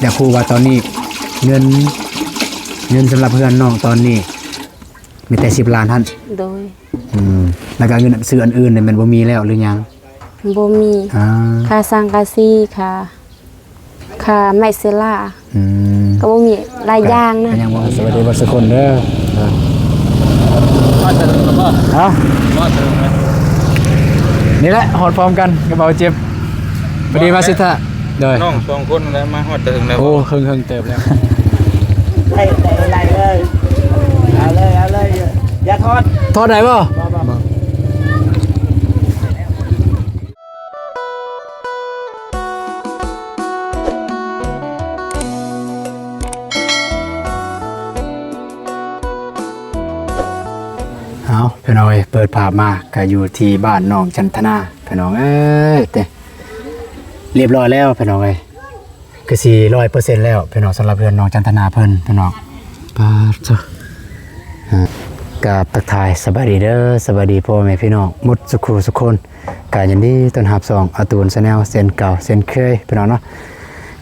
ຢາກຮູ້ວ່າຕອນນີ້ເງິນ ເງິນສຳລັບເຮືອນນ້ອງຕອນນີ້ມີແຕ່ສິບລ້ານຫັ້ນ? ໂດຍ. ອືມ ແລ້ວກໍເງິນຊື້ອັນອື່ນນີ້ແມ່ນບໍ່ມີແລ້ວຫຼືຍັງ? ບໍ່ມີ. ອ່າ ຄ່າສັງກະສີ ຄ່າ ຄ່າໄມ້ເຊລາ ອືມ ກໍບໍ່ມີຫຼາຍຢ່າງນະ ກໍຍັງບໍ່ ສະບາຍດີເບິດສູ່ຄົນເດີ. ຮະ? ນີ້ແຫຼະ ຮອດພ້ອມກັນກັບເບົາເຈັບ ພໍດີວ່າສິທະ ໂດຍ ນ້ອງສອງຄົນແລ້ວ ມາຮອດແຕ່ເຖິງແລ້ວ. ໂອ້ ເຫິງໆເຕີບແລ້ວ ໄດ້ ໄດ້ເລີຍ ເອົາເລີຍ ເອົາເລີຍ ຢ່າຖອດ ຖອດໄດ້ບໍ່? ບໍ່ ບໍ່ ບໍ່. ເອົາ ພີ່ນ້ອງເອີຍ ເປີດພາບມາກໍຢູ່ທີ່ບ້ານນ້ອງຈັນທະນາ ພີ່ນ້ອງເອີຍ ເຕະ ລຽບຮ້ອຍແລ້ວ ພີ່ນ້ອງເອີຍ ຄືຊິຮ້ອຍເປີເຊັນແລ້ວ ພີ່ນ້ອງ ສຳລັບເຮືອນນ້ອງຈັນທະນາເພິ່ນ ພີ່ນ້ອງ. ປາດໂທ້ ກາບທັກທາຍສະບາຍດີເດີ ສະບາຍດີພໍ່ແມ່ພີ່ນ້ອງໝົດສູ່ຄູ່ສູ່ຄົນ ກະຍິນດີຕ້ອນຮັບຊ່ອງອາຕູນ Channel ເຊັ່ນເກົ່າເຊັ່ນເຄີຍ ພີ່ນ້ອງເນາະ.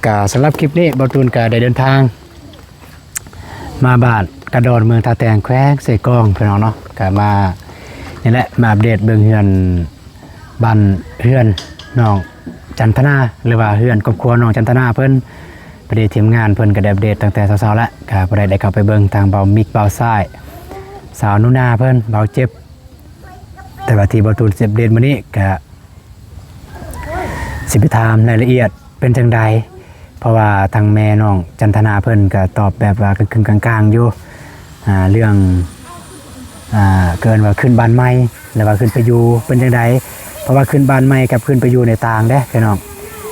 ກະສຳລັບຄລິບນີ້ ເບົາຕູນກະໄດ້ເດີນທາງມາບ້ານກະດອນ ເມືອງທ່າແຕງ ແຂວງເຊກອງ ພີ່ນ້ອງເນາະ. ກະມານີ້ແຫຼະ ມາອັບເດດເບິ່ງເຮືອນ ບ້ານເຮືອນນ້ອງຈັນທະນາ ຫຼືວ່າເຮືອນຄອບຄົວນ້ອງຈັນທະນາເພິ່ນ ພໍດີທີມງານເພິ່ນກໍໄດ້ອັບເດດຕັ້ງແຕ່ເຊົ້າໆແລ້ວ ກໍບໍ່ໄດ້ ໄດ້ເຂົ້າໄປເບິ່ງທາງເບົາມິກ ເບົາຊາຍ ສາວໜູນາເພິ່ນ ເບົາເຈັບ. ແຕ່ວ່າທີ່ເບົາຕູນຊິອັບເດດມື້ນີ້ກໍຊິໄປຖາມລາຍລະອຽດເປັນຈັ່ງໃດ ເພາະວ່າທາງແມ່ນ້ອງຈັນທະນາເພິ່ນກໍຕອບແບບວ່າກຶ່ງໆກາງໆຢູ່ ອ່າ ເລື່ອງ ອ່າ ເອີ້ນວ່າຂຶ້ນບ້ານໃໝ່ ຫຼືວ່າຂຶ້ນໄປຢູ່ເປັນຈັ່ງໃດ ເພາະວ່າຂຶ້ນບ້ານໃໝ່ກັບຂຶ້ນໄປຢູ່ໃນຕ່າງເດ້ພີ່ນ້ອງ.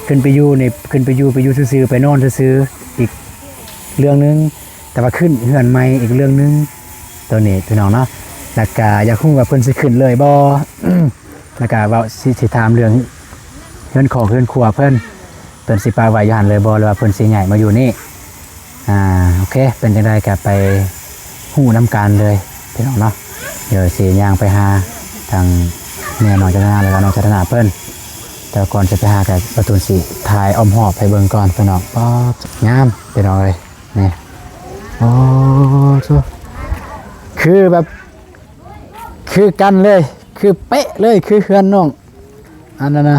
ຂຶ້ນໄປຢູ່ໃນ ຂຶ້ນໄປຢູ່ ໄປຢູ່ຊື່ໆ ໄປນອນຊື່ໆ ອີກເລື່ອງໜຶ່ງ ແຕ່ວ່າຂຶ້ນເຮືອນໃໝ່ອີກເລື່ອງໜຶ່ງ ໂຕນີ້ພີ່ນ້ອງເນາະ. ແລ້ວກະຢາກຮູ້ວ່າເພິ່ນຊິຂຶ້ນເລີຍບໍ່ ແລ້ວກະເວົ້າ ຊິ ຊິຖາມເລື່ອງເຮືອນຂອງເຮືອນຄົວເພິ່ນ ເພິ່ນຊິປະໄວ້ຢູ່ຫັ້ນເລີຍບໍ່ ຫຼືວ່າເພິ່ນຊິຍ້າຍມາຢູ່ນີ້? ອ່າ ໂອເຄ ເປັນຈັ່ງໃດກໍໄປຮູ້ນຳກັນເລີຍພີ່ນ້ອງເນາະ. ດຽວຊິຍ່າງໄປຫາທາງແມ່ນ້ອງຈັນທະນາ ແລ້ວກໍນ້ອງຈັນທະນາເພິ່ນ ແຕ່ວ່າກ່ອນຊິໄປຫາກໍປະຕູນຊິຖ່າຍອ້ອມຮອບໃຫ້ເບິ່ງກ່ອນພີ່ນ້ອງ. ປາດ ງາມພີ່ນ້ອງເອີຍ ນີ້ ໂອ້ໂທ້ ຄືແບບ ຄືກັນເລີຍ ຄືເປະເລີຍ ຄືເຮືອນນ້ອງ ອັນນັ້ນນະ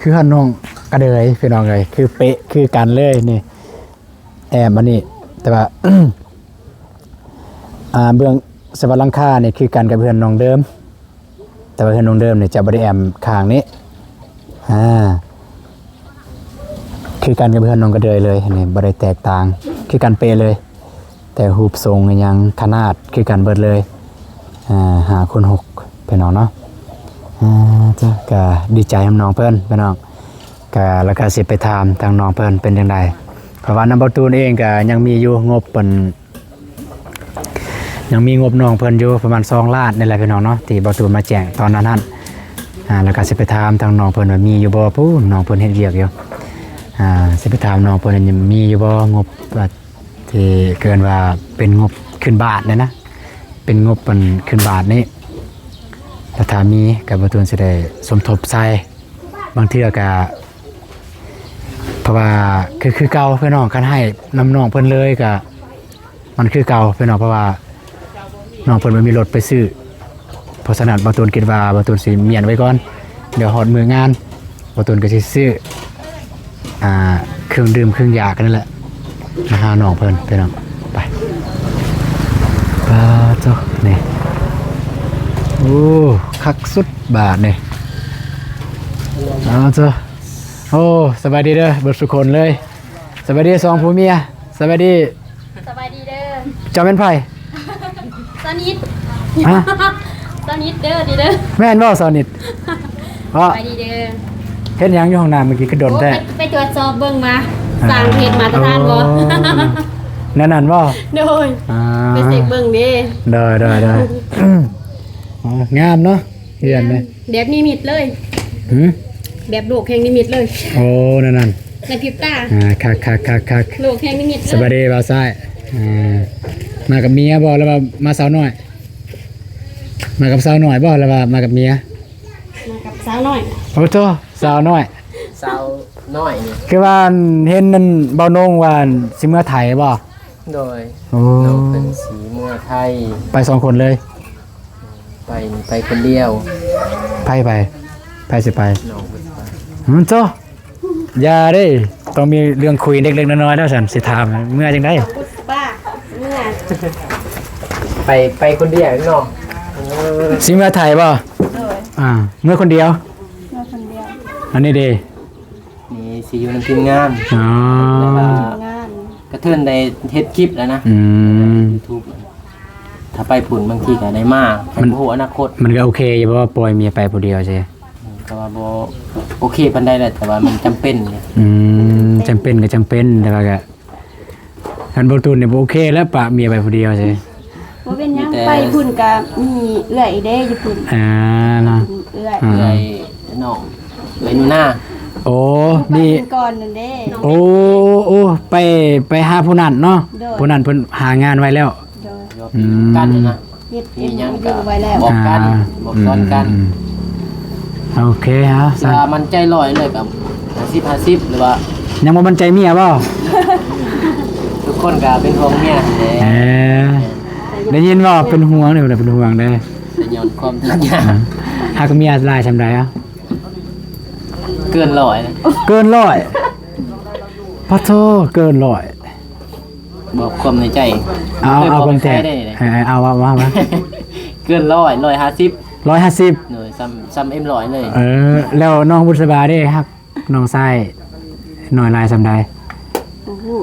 ຄືເຮືອນນ້ອງກະເດີຍພີ່ນ້ອງເອີຍ ຄືເປະຄືກັນເລີຍນີ້. ແອ້ມອັນນີ້ ແຕ່ວ່າ ອ່າ ເບື້ອງ ສະວ່າຫຼັງຄານີ້ຄືກັນກັບເຮືອນນ້ອງເດີມ ແຕ່ວ່າເຮືອນນ້ອງເດີມນີ້ຈະບໍ່ໄດ້ແອ້ມຂ້າງນີ້ ອ່າ ຄືກັນກັບເຮືອນນ້ອງກະເດີຍເລີຍ ອັນນີ້ບໍ່ໄດ້ແຕກຕ່າງ ຄືກັນເປະເລີຍ ແຕ່ຮູບຊົງອີ່ຫຍັງຂະໜາດຄືກັນເບິດເລີຍ ອ່າ ຫ້າຄູນຫົກ ພີ່ນ້ອງເນາະ. ອ່າ ຈ້ະ ກະດີໃຈນຳນ້ອງເພິ່ນພີ່ນ້ອງ ກະ ແລ້ວກະຊິໄປຖາມທາງນ້ອງເພິ່ນເປັນຈັ່ງໃດ ເພາະວ່ານຳເບົາຕູນເອງກະຍັງມີຢູ່ງົບ ເພິ່ນ ຍັງມີງົບນ້ອງເພິ່ນຢູ່ປະມານສອງລ້ານນີ້ແຫຼະພີ່ນ້ອງເນາະ ທີ່ເບົາຕູນມາແຈ້ງຕອນນັ້ນຫັ້ນ. ອ່າ ແລ້ວກໍຊິໄປຖາມທາງນ້ອງເພິ່ນວ່າມີຢູ່ບໍ່ ພຸ້ນ ນ້ອງເພິ່ນເຮັດວຽກຢູ່. ອ່າ ຊິໄປຖາມນ້ອງເພິ່ນວ່າມີຢູ່ບໍ່ ງົບ ທີ່ເອີ້ນວ່າເປັນງົບຂຶ້ນບ້ານນີ້ນະ ເປັນງົບອັນຂຶ້ນບ້ານນີ້ ແລ້ວຖ້າມີກໍເບົາຕູນຊິໄດ້ສົມທົບໃສ່. ບາງເທື່ອກໍ ເພາະວ່າຄື ຄືເກົ່າພີ່ນ້ອງ ຄັນໃຫ້ນຳນ້ອງເພິ່ນເລີຍກໍ ມັນຄືເກົ່າພີ່ນ້ອງ ເພາະວ່ານ້ອງເພິ່ນບໍ່ມີລົດໄປຊື້. ເພາະສະນັ້ນ ບ່າວຕູນຄິດວ່າບ່າວຕູນຊິມ້ຽນໄວ້ກ່ອນ ດຽວຮອດມື້ງານ ບ່າວຕູນກໍຊິຊື້ ອ່າ ເຄື່ອງດື່ມເຄື່ອງຢາກັນນັ້ນແຫຼະ ມາຫານ້ອງເພິ່ນພີ່ນ້ອງ. ໄປ ປາໂທ້ ນີ້ ໂອ້ ຄັກສຸດບາດນີ້. ເອົາໂທ້ ໂອ້ ສະບາຍດີເດີ ເບິດສຸຄົນເລີຍ. ສະບາຍດີສອງຜົວເມຍ ສະບາຍດີ. ສະບາຍດີເດີ. ເຈົ້າແມ່ນໃຜ? ສາວນິດ. ຮະ? ສາວນິດເດີ ດີເດີ. ແມ່ນບໍ່ສາວນິດ? ເພາະ ສະບາຍດີເດີ. ເຮັດຫຍັງຢູ່ຫ້ອງນ້ຳເມື່ອກີ້ຄືດົນແທ້? ໂອ້ ໄປ ໄປກວດສອບເບິ່ງມາ ອ່າ ສ້າງເຂດມາດຕະຖານບໍ່? ໂອ້ ແນວນັ້ນບໍ່? ໂດຍ ອ່າ ໄປເຊັກເບິ່ງເດ້. ໂດຍ ໂດຍ ໂດຍ. ອໍ ງາມເນາະ ເຮືອນນີ້ ແບບນິມິດເລີຍ. ຫື? ແບບໂລກແຫ່ງນິມິດເລີຍ. ໂອ້ ນັ້ນໆ ໃນພິບຕາ. ອ່າ ຄັກໆໆໆ. ໂລກແຫ່ງນິມິດເລີຍ. ສະບາຍດີບ່າວຊາຍ. ອ່າ ມາກັບເມຍບໍ່ ຫຼືວ່າມາສາວນ້ອຍ? ມາກັບສາວນ້ອຍບໍ່ ຫຼືວ່າມາກັບເມຍ? ມາກັບສາວນ້ອຍ. ໂອ້ໂທ້ ສາວນ້ອຍ ສາວ ນ້ອຍນີ້ ຄືວ່າເຫັນນັ້ນ ເບົານົງວ່າຊິເມືອໄທບໍ່? ໂດຍ ໂອ້ ນ້ອງເພິ່ນຊິເມືອໄທ ໄປສອງຄົນເລີຍ? ໄປ ໄປຄົນດຽວ. ໃຜໄປ? ໃຜຊິໄປ? ນ້ອງເພິ່ນໄປ. ອືມ ໂທ້ ຢ່າເດ້ ຕ້ອງມີເລື່ອງຄຸຍເລັກໆນ້ອຍໆແລ້ວຊັ້ນ ຊິຖາມເມືອຈັ່ງໃດ? ໄປ ໄປຄົນດຽວເນາະ. ເອີ ຊິເມືອໄທບໍ່? ໂດຍ ອ່າ ເມືອຄົນດຽວ? ເມືອຄົນດຽວ. ອັນນີ້ເດ? ນີ້ຊິຢູ່ນຳທີມງານ. ອໍ ແລ້ວກໍ ທີມງານ ກະເທີນໄດ້ເຮັດຄລິບແລ້ວນະ. ອືມ ຢູທູບ ຖ້າໄປພຸ້ນບາງທີກໍໄດ້ມາ ມັນບໍ່ຮູ້ອະນາຄົດ. ມັນກໍໂອເຄຢູ່ບໍ່ ປ່ອຍເມຍໄປຜູ້ດຽວຊີ້? ອືມ ກໍວ່າບໍ່ໂອເຄປານໃດແຫຼະ ແຕ່ວ່າມັນຈຳເປັນ. ອືມ ຈຳເປັນກໍຈຳເປັນ ແຕ່ວ່າກໍ ຄັນບໍ່ຕູນນີ້ບໍ່ໂອເຄແລ້ວ ປະເມຍໄປຜູ້ດຽວຊີ້. ບໍ່ເປັນຫຍັງ ມີແຕ່ ໄປພຸ້ນກະມີເອື້ອຍເດ້ຢູ່ພຸ້ນ. ອ່າ ເນາະ ເອື້ອຍ ອ່າ ເອື້ອຍນ້ອງ ເອື້ອຍໜູນາ. ໂອ້ ໄປ ມີ ເມື່ອກ່ອນນັ້ນເດ້. ໂອ້ ໂອ້ ໄປ ໄປຫາຜູ້ນັ້ນເນາະ. ໂດຍ ຜູ້ນັ້ນເພິ່ນຫາງານໄວ້ແລ້ວ. ໂດຍ ອືມ ກັນນະ ເຮັດ ເອັມໂອຢູ ໄວ້ແລ້ວ. ບອກກັນ ອ່າ ບອກກ່ອນກັນ. ອືມ ອືມ ອືມ ໂອເຄ ເອົາ ເຊື່ອໝັ້ນໃຈຮ້ອຍເລີຍກັບຫ້າສິບຫ້າສິບ ຫຼືວ່າ ຍັງບໍ່ໝັ້ນໃຈເມຍບໍ່? ທຸກຄົນກໍເປັນຫ່ວງເມຍຫັ້ນແຫຼະ. ເອີ ໄດ້ຍິນບໍ່? ເປັນຫ່ວງເດ້ ເປັນຫ່ວງເດ້ ແຕ່ຍ້ອນຄວາມທຸກຍາກ. ອືມ ຮັກເມຍຫຼາຍສ່ຳໃດອະ? ເກີນຮ້ອຍ. ເກີນຮ້ອຍ? ປະໂທ ເກີນຮ້ອຍ. ບອກຄວາມໃນໃຈ. ເອົາ ເອົາຄວາມແທ້. ເອີ ເອົາ ເອົາ ເອົາ ເອົາ. ເກີນຮ້ອຍ ຮ້ອຍຫ້າສິບ. ຮ້ອຍຫ້າສິບ. ໂດຍ ສ່ຳ ສ່ຳເອັມຮ້ອຍເລີຍ. ເອີ ແລ້ວນ້ອງບຸດສະບາເດ້ ຮັກນ້ອງຊາຍນ້ອຍຫຼາຍສ່ຳໃດ? ບໍ່ຮູ້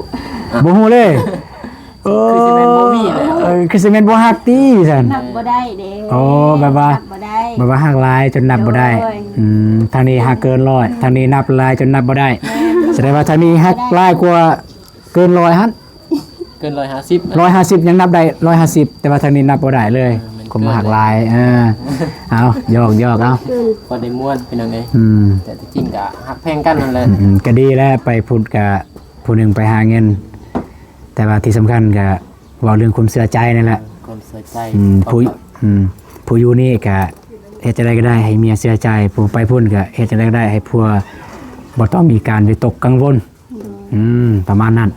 ບໍ່ຮູ້ເລີຍ. ໂອ້ ຄືຊິແມ່ນບໍ່ມີແຫຼະ. ເອີ ຄືຊິແມ່ນບໍ່ຮັກຕິຊັ້ນ? ນັບບໍ່ໄດ້ເດ້. ໂອ້ ແບບວ່າ ນັບບໍ່ໄດ້ ແບບວ່າຮັກຫຼາຍຈົນນັບບໍ່ໄດ້. ໂດຍ ອືມ ທາງນີ້ຮັກເກີນຮ້ອຍ ທາງນີ້ນັບຫຼາຍຈົນນັບບໍ່ໄດ້. ແມ່ນ ສະແດງວ່າທາງນີ້ຮັກຫຼາຍກວ່າ ເກີນຮ້ອຍຫັ້ນ ເກີນຮ້ອຍຫ້າສິບ ຮ້ອຍຫ້າສິບຍັງນັບໄດ້ ຮ້ອຍຫ້າສິບ ແຕ່ວ່າທາງນີ້ນັບບໍ່ໄດ້ເລີຍ. ເອີ ຄວາມຮັກຫຼາຍ. ເອີ ເອົາ ຢອກໆ ເອົາ ພໍໄດ້ມ່ວນພີ່ນ້ອງເອີຍ. ອືມ ແຕ່ທີ່ຈິງກະຮັກແພງກັນນັ້ນແຫຼະ. ອືມ ກະດີແຫຼະ ໄປພຸ້ນກະຜູ້ໜຶ່ງໄປຫາເງິນ ແຕ່ວ່າທີ່ສຳຄັນກະເວົ້າເລື່ອງຄວາມເຊື່ອໃຈນັ້ນແຫຼະ. ຄວາມເຊື່ອໃຈ. ອືມ ຜູ້ ອືມ ຜູ້ຢູ່ນີ້ກະເຮັດຈັ່ງໃດກໍໄດ້ໃຫ້ເມຍເຊື່ອໃຈ ຜູ້ໄປພຸ້ນກະເຮັດຈັ່ງໃດກໍໄດ້ໃຫ້ຜົວບໍ່ຕ້ອງມີການວິຕົກກັງວົນ. ໂດຍ ອືມ ປະມານນັ້ນ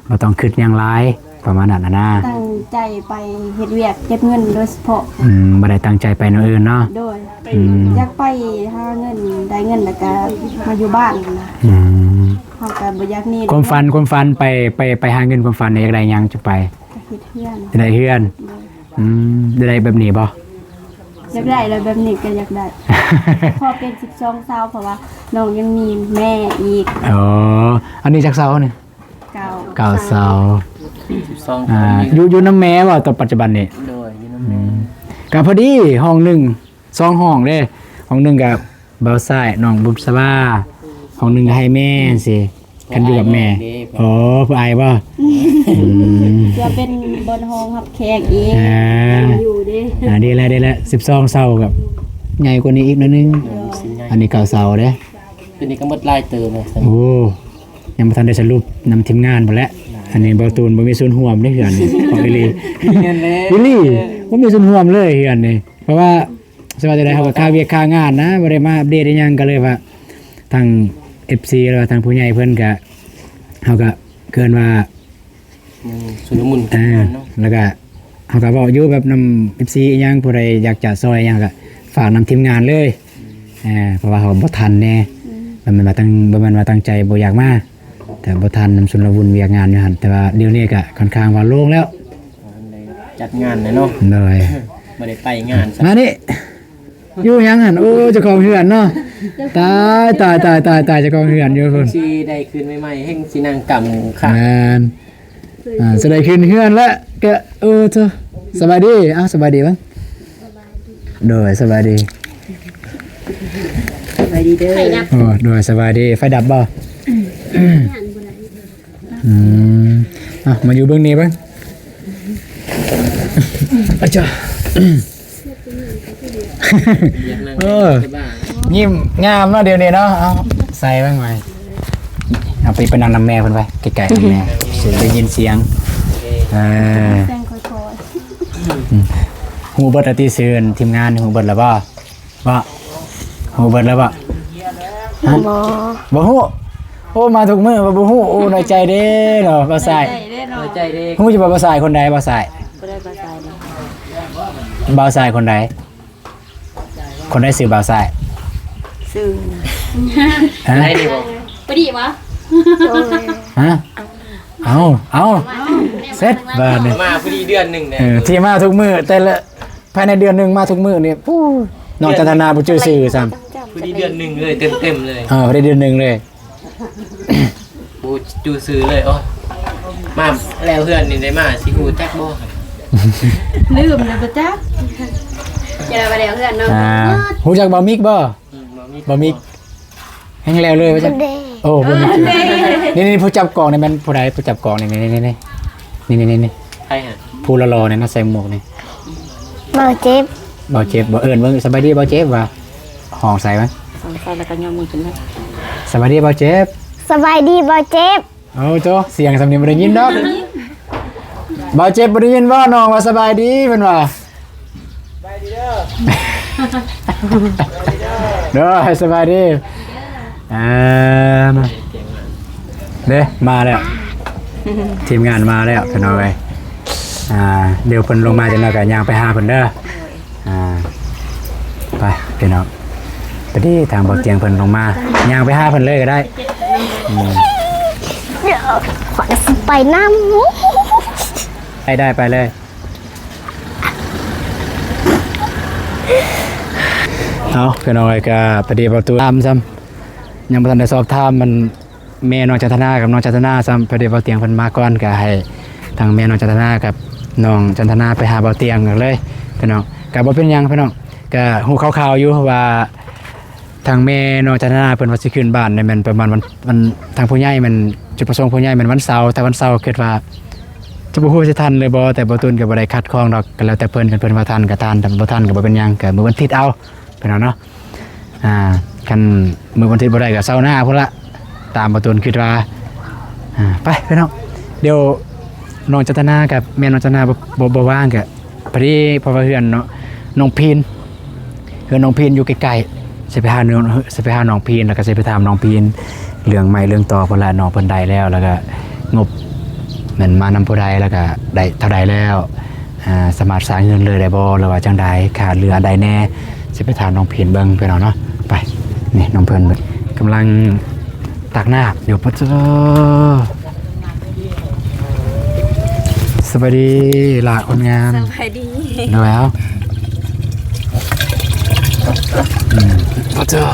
ບໍ່ຕ້ອງຄິດຫຍັງຫຼາຍ ປະມານນັ້ນນະ. ຕັ້ງໃຈໄປເຮັດວຽກເກັບເງິນໂດຍສະເພາະ. ອືມ ບໍ່ໄດ້ຕັ້ງໃຈໄປແນວອື່ນເນາະ. ໂດຍ ອືມ ຢາກໄປຫາເງິນ ໄດ້ເງິນແລ້ວກະມາຢູ່ບ້ານນະ. ອືມ ເຮົາກະບໍ່ຢາກໜີ. ຄວາມຝັນ ຄວາມຝັນໄປ ໄປ ໄປຫາເງິນ ຄວາມຝັນຢາກໄດ້ຫຍັງຈະໄປ? ຢາກເຮັດເຮືອນ. ຢາກໄດ້ເຮືອນ. ໂດຍ ອືມ ຢາກໄດ້ແບບນີ້ບໍ່? ຢາກໄດ້ແລ້ວ ແບບນີ້ກໍຢາກໄດ້. ຂໍເປັນສິບສອງເສົາ ເພາະວ່ານ້ອງຍັງມີແມ່ອີກ. ອໍ ອັນນີ້ຈັກເສົານີ້? ເກົ້າ ເກົ້າເສົາ. ສິບສອງ ອ່າ ຢູ່ ຢູ່ນຳແມ່ບໍ່ຕອນປັດຈຸບັນນີ້? ໂດຍ ຢູ່ນຳແມ່. ອືມ ກໍພໍດີຫ້ອງໜຶ່ງ ສອງຫ້ອງເດ້ ຫ້ອງໜຶ່ງກໍບ່າວຊາຍ ນ້ອງບຸດສະບາ ຫ້ອງໜຶ່ງກໍໃຫ້ແມ່ຊີ້. ຄັນຢູ່ກັບແມ່. ອໍ ຜູ້ອ້າຍບໍ່? ອືມ ເພື່ອເປັນບ່ອນຮອງຮັບແຂກອີກ. ອ່າ ຢູ່ເດ້. ອ່າ ດີແລ້ວ ດີແລ້ວ ສິບສອງເສົາກັບໃຫຍ່ກວ່ານີ້ອີກໜ້ອຍໜຶ່ງ. ເອີ ອັນນີ້ເກົ້າເສົາເດ້. ຕົວນີ້ກໍໝົດຫຼາຍເຕີບເລີຍ. ໂອ້ ຍັງບໍ່ທັນໄດ້ສະຫຼຸບນຳທີມງານພຸ້ນແຫຼະ. ອັນນີ້ບໍ່ຕູນບໍ່ມີສ່ວນຮ່ວມເດ້ເຮືອນນີ້ ເວົ້າອີ່ຫຼີ. ອີ່ຫຼີ ບໍ່ມີສ່ວນຮ່ວມເລີຍເຮືອນນີ້ ເພາະວ່າ ຊິວ່າຈັ່ງໃດ ເຮົາກໍຄາວຽກຄາງານນະ ບໍ່ໄດ້ມາອັບເດດອີ່ຫຍັງ ກໍເລີຍວ່າທາງເອັຟຊີ ຫຼືວ່າທາງຜູ້ໃຫຍ່ເພິ່ນກໍ ເຮົາກໍເກີນວ່າ ຍັງຊຸນລະມຸນກັນເນາະ. ແລ້ວກໍເຮົາກໍເວົ້າຢູ່ແບບນຳເອັຟຊີອີ່ຫຍັງ ຜູ້ໃດຢາກຈະຊ່ອຍຫຍັງກໍຝາກນຳທີມງານເລີຍ. ເອີ ເພາະວ່າເຮົາບໍ່ທັນແດ່. ອືມ ບໍ່ແມ່ນວ່າຕັ້ງ ບໍ່ແມ່ນວ່າຕັ້ງໃຈບໍ່ຢາກມາ ແຕ່ບໍ່ທັນນຳຊຸນລະວຸນວຽກງານຢູ່ຫັ້ນ ແຕ່ວ່າດຽວນີ້ກໍຂ້ອນຂ້າງວ່າໂລ່ງແລ້ວ. ຈັດງານແຫຼະເນາະ. ໂດຍ ບໍ່ໄດ້ໄປງານ. ມານີ້ ຢູ່ຫຍັງຫັ້ນ? ໂອ້ ເຈົ້າຂອງເຮືອນເນາະ. ຕາຍ ຕາຍ ຕາຍ ຕາຍ ຕາຍ ເຈົ້າຂອງເຮືອນຢູ່ພຸ້ນ. ຊິໄດ້ຄືນໃໝ່ໆ ແຮ່ງຊິນັ່ງກຳຂ້າງ. ແມ່ນ. ອ່າ ຊິໄດ້ຄືນເຮືອນແລ້ວ. ກະ ໂອ້ ໂທ້ ສະບາຍດີ. ອ້າວ ສະບາຍດີເບິ່ງ. ໂດຍ ສະບາຍດີ. ສະບາຍດີເດີ. ໂອ້ ໂດຍ ສະບາຍດີ. ໄຟດັບບໍ່? ອືມ ອ່ະ ມາຢູ່ເບິ່ງນີ້ເບິ່ງ. ອາຈາ ເອີ ຍິ້ມງາມເນາະດຽວນີ້ເນາະ. ເອົາ ໃສ່ເບິ່ງໄວ້ ເອົາໄປ ໄປນັ່ງນຳແມ່ເພິ່ນໄວ້ ໃກ້ໆນຳແມ່ ຊິໄດ້ຍິນສຽງ. ເອີ ແຊງຄ່ອຍໆ. ອືມ ຮູ້ເບິດແລ້ວຕິ ຊື່ທີມງານ ຮູ້ເບິດແລ້ວບໍ່? ບໍ່ ຮູ້ເບິດແລ້ວບໍ່? ຮະ? ບໍ່ ບໍ່ຮູ້. ໂອ້ ມາທຸກມື້ວ່າບໍ່ຮູ້. ໂອ້ ນ້ອຍໃຈເດ້ເນາະ ບ່າວຊາຍ. ນ້ອຍໃຈເດ້ເນາະ ນ້ອຍໃຈເດ້. ຮູ້ຢູ່ບໍ່ ບ່າວຊາຍຄົນໃດ? ບ່າວຊາຍ ຜູ້ໃດບ່າວຊາຍນີ້? ບ່າວຊາຍຄົນໃດ? ຄົນໃດຊື່ບ່າວຊາຍ? ຊື່ນະ ຮະ? ໄດ້ນີ້ບໍ່? ບໍ່ດີຫວາ? ໂອ້ຍ ຮະ? ເອົາ ເອົາ ເອົາ ເສັດບາດນີ້. ມາພໍດີເດືອນໜຶ່ງເດ້. ເອີ ທີ່ມາທຸກມື້ ແຕ່ລະ ພາຍໃນເດືອນໜຶ່ງມາທຸກມື້ນີ້ ປູ້ ນ້ອງຈັນທະນາບໍ່ຈື່ຊື່ຊ້ຳ. ພໍດີເດືອນໜຶ່ງເລີຍ ເຕັມໆເລີຍ. ເອີ ພໍດີເດືອນໜຶ່ງເລີຍ. ບໍ່ຈື່ຊື່ເລີຍ. ໂອ້ຍ ມາແລ້ວເຮືອນນີ້ໄດ້ມາ ຊິຮູ້ຈັກບໍ່? ລືມແລ້ວບໍ່ຈັກ. ຈະໄດ້ມາແລ້ວເຮືອນເນາະ. ອ່າ ຮູ້ຈັກບ່າວມິກບໍ່? ອືມ ບ່າວມິກ ບ່າວມິກ ແຮ່ງແລ້ວເລີຍວ່າຊັ້ນ. ໂອ້ ບໍ່ມີ. ນີ້ໆ ຜູ້ຈັບກອງນີ້ແມ່ນຜູ້ໃດ? ຜູ້ຈັບກອງນີ້ ນີ້ໆ ໃຜຫັ້ນ? ຜູ້ຫຼໍ່ໆນີ້ນະ ໃສ່ໝວກນີ້. ບ່າວເຈັບ ບ່າວເຈັບ. ບໍ່ ເອີ້ນເບິ່ງ ສະບາຍດີບ່າວເຈັບ ວ່າ ຫ້ອງໃສ່ມັນ ຫ້ອງໃສ່ແລ້ວກໍຍົກມືຂຶ້ນມາ. ສະບາຍດີບ່າວເຈັບ. ສະບາຍດີບ່າວເຈັບ. ເອົາໂຕ ສຽງສ່ຳນີ້ບໍ່ໄດ້ຍິນດອກ. ບ່າວເຈັບບໍ່ໄດ້ຍິນບໍ່? ນ້ອງວ່າສະບາຍດີ ເພິ່ນວ່າ. ສະບາຍດີເດີ. ໂດຍ ສະບາຍດີ. ອ່າ ມາເດ້ ມາແລ້ວ ທີມງານມາແລ້ວ ພີ່ນ້ອງເອີຍ. ອ່າ ດຽວເພິ່ນລົງມາຈັກໜ້ອຍກໍຍ່າງໄປຫາເພິ່ນເດີ. ອ່າ ໄປພີ່ນ້ອງ ພໍດີທາງບ່າວຕຽງເພິ່ນລົງມາ ຍ່າງໄປຫາເພິ່ນເລີຍກໍໄດ້. ອືມ ດຽວຂ້ອຍຊິໄປນຳ. ໄດ້ໆ ໄປເລີຍ. ເອົາ ພີ່ນ້ອງເອີຍ ກໍພໍດີບ່າວຕູຖາມຊ້ຳ ຍັງບໍ່ທັນໄດ້ສອບຖາມມັນ ແມ່ນ້ອງຈັນທະນາກັບນ້ອງຈັນທະນາຊ້ຳ. ພໍດີບ່າວຕຽງເພິ່ນມາກ່ອນ ກໍໃຫ້ທາງແມ່ນ້ອງຈັນທະນາກັບນ້ອງຈັນທະນາໄປຫາບ່າວຕຽງເລີຍພີ່ນ້ອງ. ກໍບໍ່ເປັນຫຍັງພີ່ນ້ອງ ກໍຮູ້ຂ່າວໆຢູ່ວ່າ ທາງແມ່ນ້ອງຈັນທະນາເພິ່ນວ່າຊິຂຶ້ນບ້ານນີ້ແມ່ນປະມານວັນ ວັນ ທາງຜູ້ໃຫຍ່ແມ່ນ ຈຸດປະສົງຜູ້ໃຫຍ່ແມ່ນວັນເສົາ. ແຕ່ວັນເສົາຄິດວ່າຈະບໍ່ຮູ້ຊິທັນຫຼືບໍ່ ແຕ່ບ່າວຕູນກໍບໍ່ໄດ້ຂັດຂອງດອກ ກໍແລ້ວແຕ່ເພິ່ນ. ຄັນເພິ່ນວ່າທັນກໍທັນ ຖ້າບໍ່ທັນກໍບໍ່ເປັນຫຍັງ ກໍມື້ວັນທິດເອົາ ພີ່ນ້ອງເນາະ. ອ່າ ຄັນມື້ວັນທິດບໍ່ໄດ້ກໍເສົາໜ້າພຸ້ນລະ ຕາມບ່າວຕູນຄິດວ່າ. ອ່າ ໄປພີ່ນ້ອງ ດຽວນ້ອງຈັນທະນາກັບແມ່ນ້ອງຈັນທະນາບໍ່ ບໍ່ ບໍ່ວ່າງ ກໍພໍດີ ເພາະວ່າເຮືອນເນາະ ນ້ອງພີນ ເຮືອນນ້ອງພີນຢູ່ໃກ້ໆ ຊິໄປຫານ້ອງ ຊິໄປຫານ້ອງພີນ ແລ້ວກໍຊິໄປຖາມນ້ອງພີນເລື່ອງໄມ້ເລື່ອງຕໍພຸ້ນລະ. ນ້ອງເພິ່ນໄດ້ແລ້ວ ແລ້ວກໍງົບແມ່ນມານຳຜູ້ໃດ ແລ້ວກໍໄດ້ເທົ່າໃດແລ້ວ ອ່າ ສາມາດສ້າງເຮືອນເລີຍໄດ້ບໍ່ ຫຼືວ່າຈັ່ງໃດ ຂາດເຫຼືອອັນໃດແດ່ ຊິໄປຖາມນ້ອງພີນເບິ່ງ ພີ່ນ້ອງເນາະ. ໄປ ນີ້ນ້ອງເພິ່ນກຳລັງຕັກນ້ຳຢູ່. ປະເຈົ້າ ສະບາຍດີຫຼ້າຄົນງາມ. ສະບາຍດີ. ໂດຍ ເອົາ ອືມ ປະເຈົ້າ.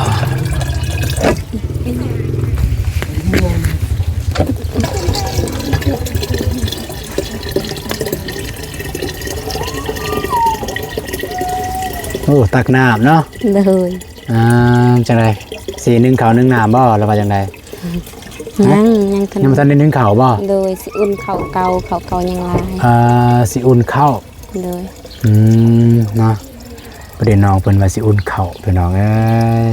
ໂອ້ ຕັກນ້ຳເນາະ. ໂດຍ. ອ່າ ຈັ່ງໃດ ຊິໜຶ້ງເຂົ້າໜຶ້ງນ້ຳບໍ່ ຫຼືວ່າຈັ່ງໃດ? ຍັງ ຍັງ ຍັງບໍ່ທັນໄດ້ໜຶ້ງເຂົ້າບໍ່? ໂດຍ ຊິອຸ່ນເຂົ້າເກົ່າ ເຂົ້າເກົ່າຍັງຫຼາຍ. ອ່າ ຊິອຸ່ນເຂົ້າ. ໂດຍ. ອືມ ເນາະ ປະເດັນນ້ອງເພິ່ນວ່າຊິອຸ່ນເຂົ້າ ພີ່ນ້ອງເອີຍ.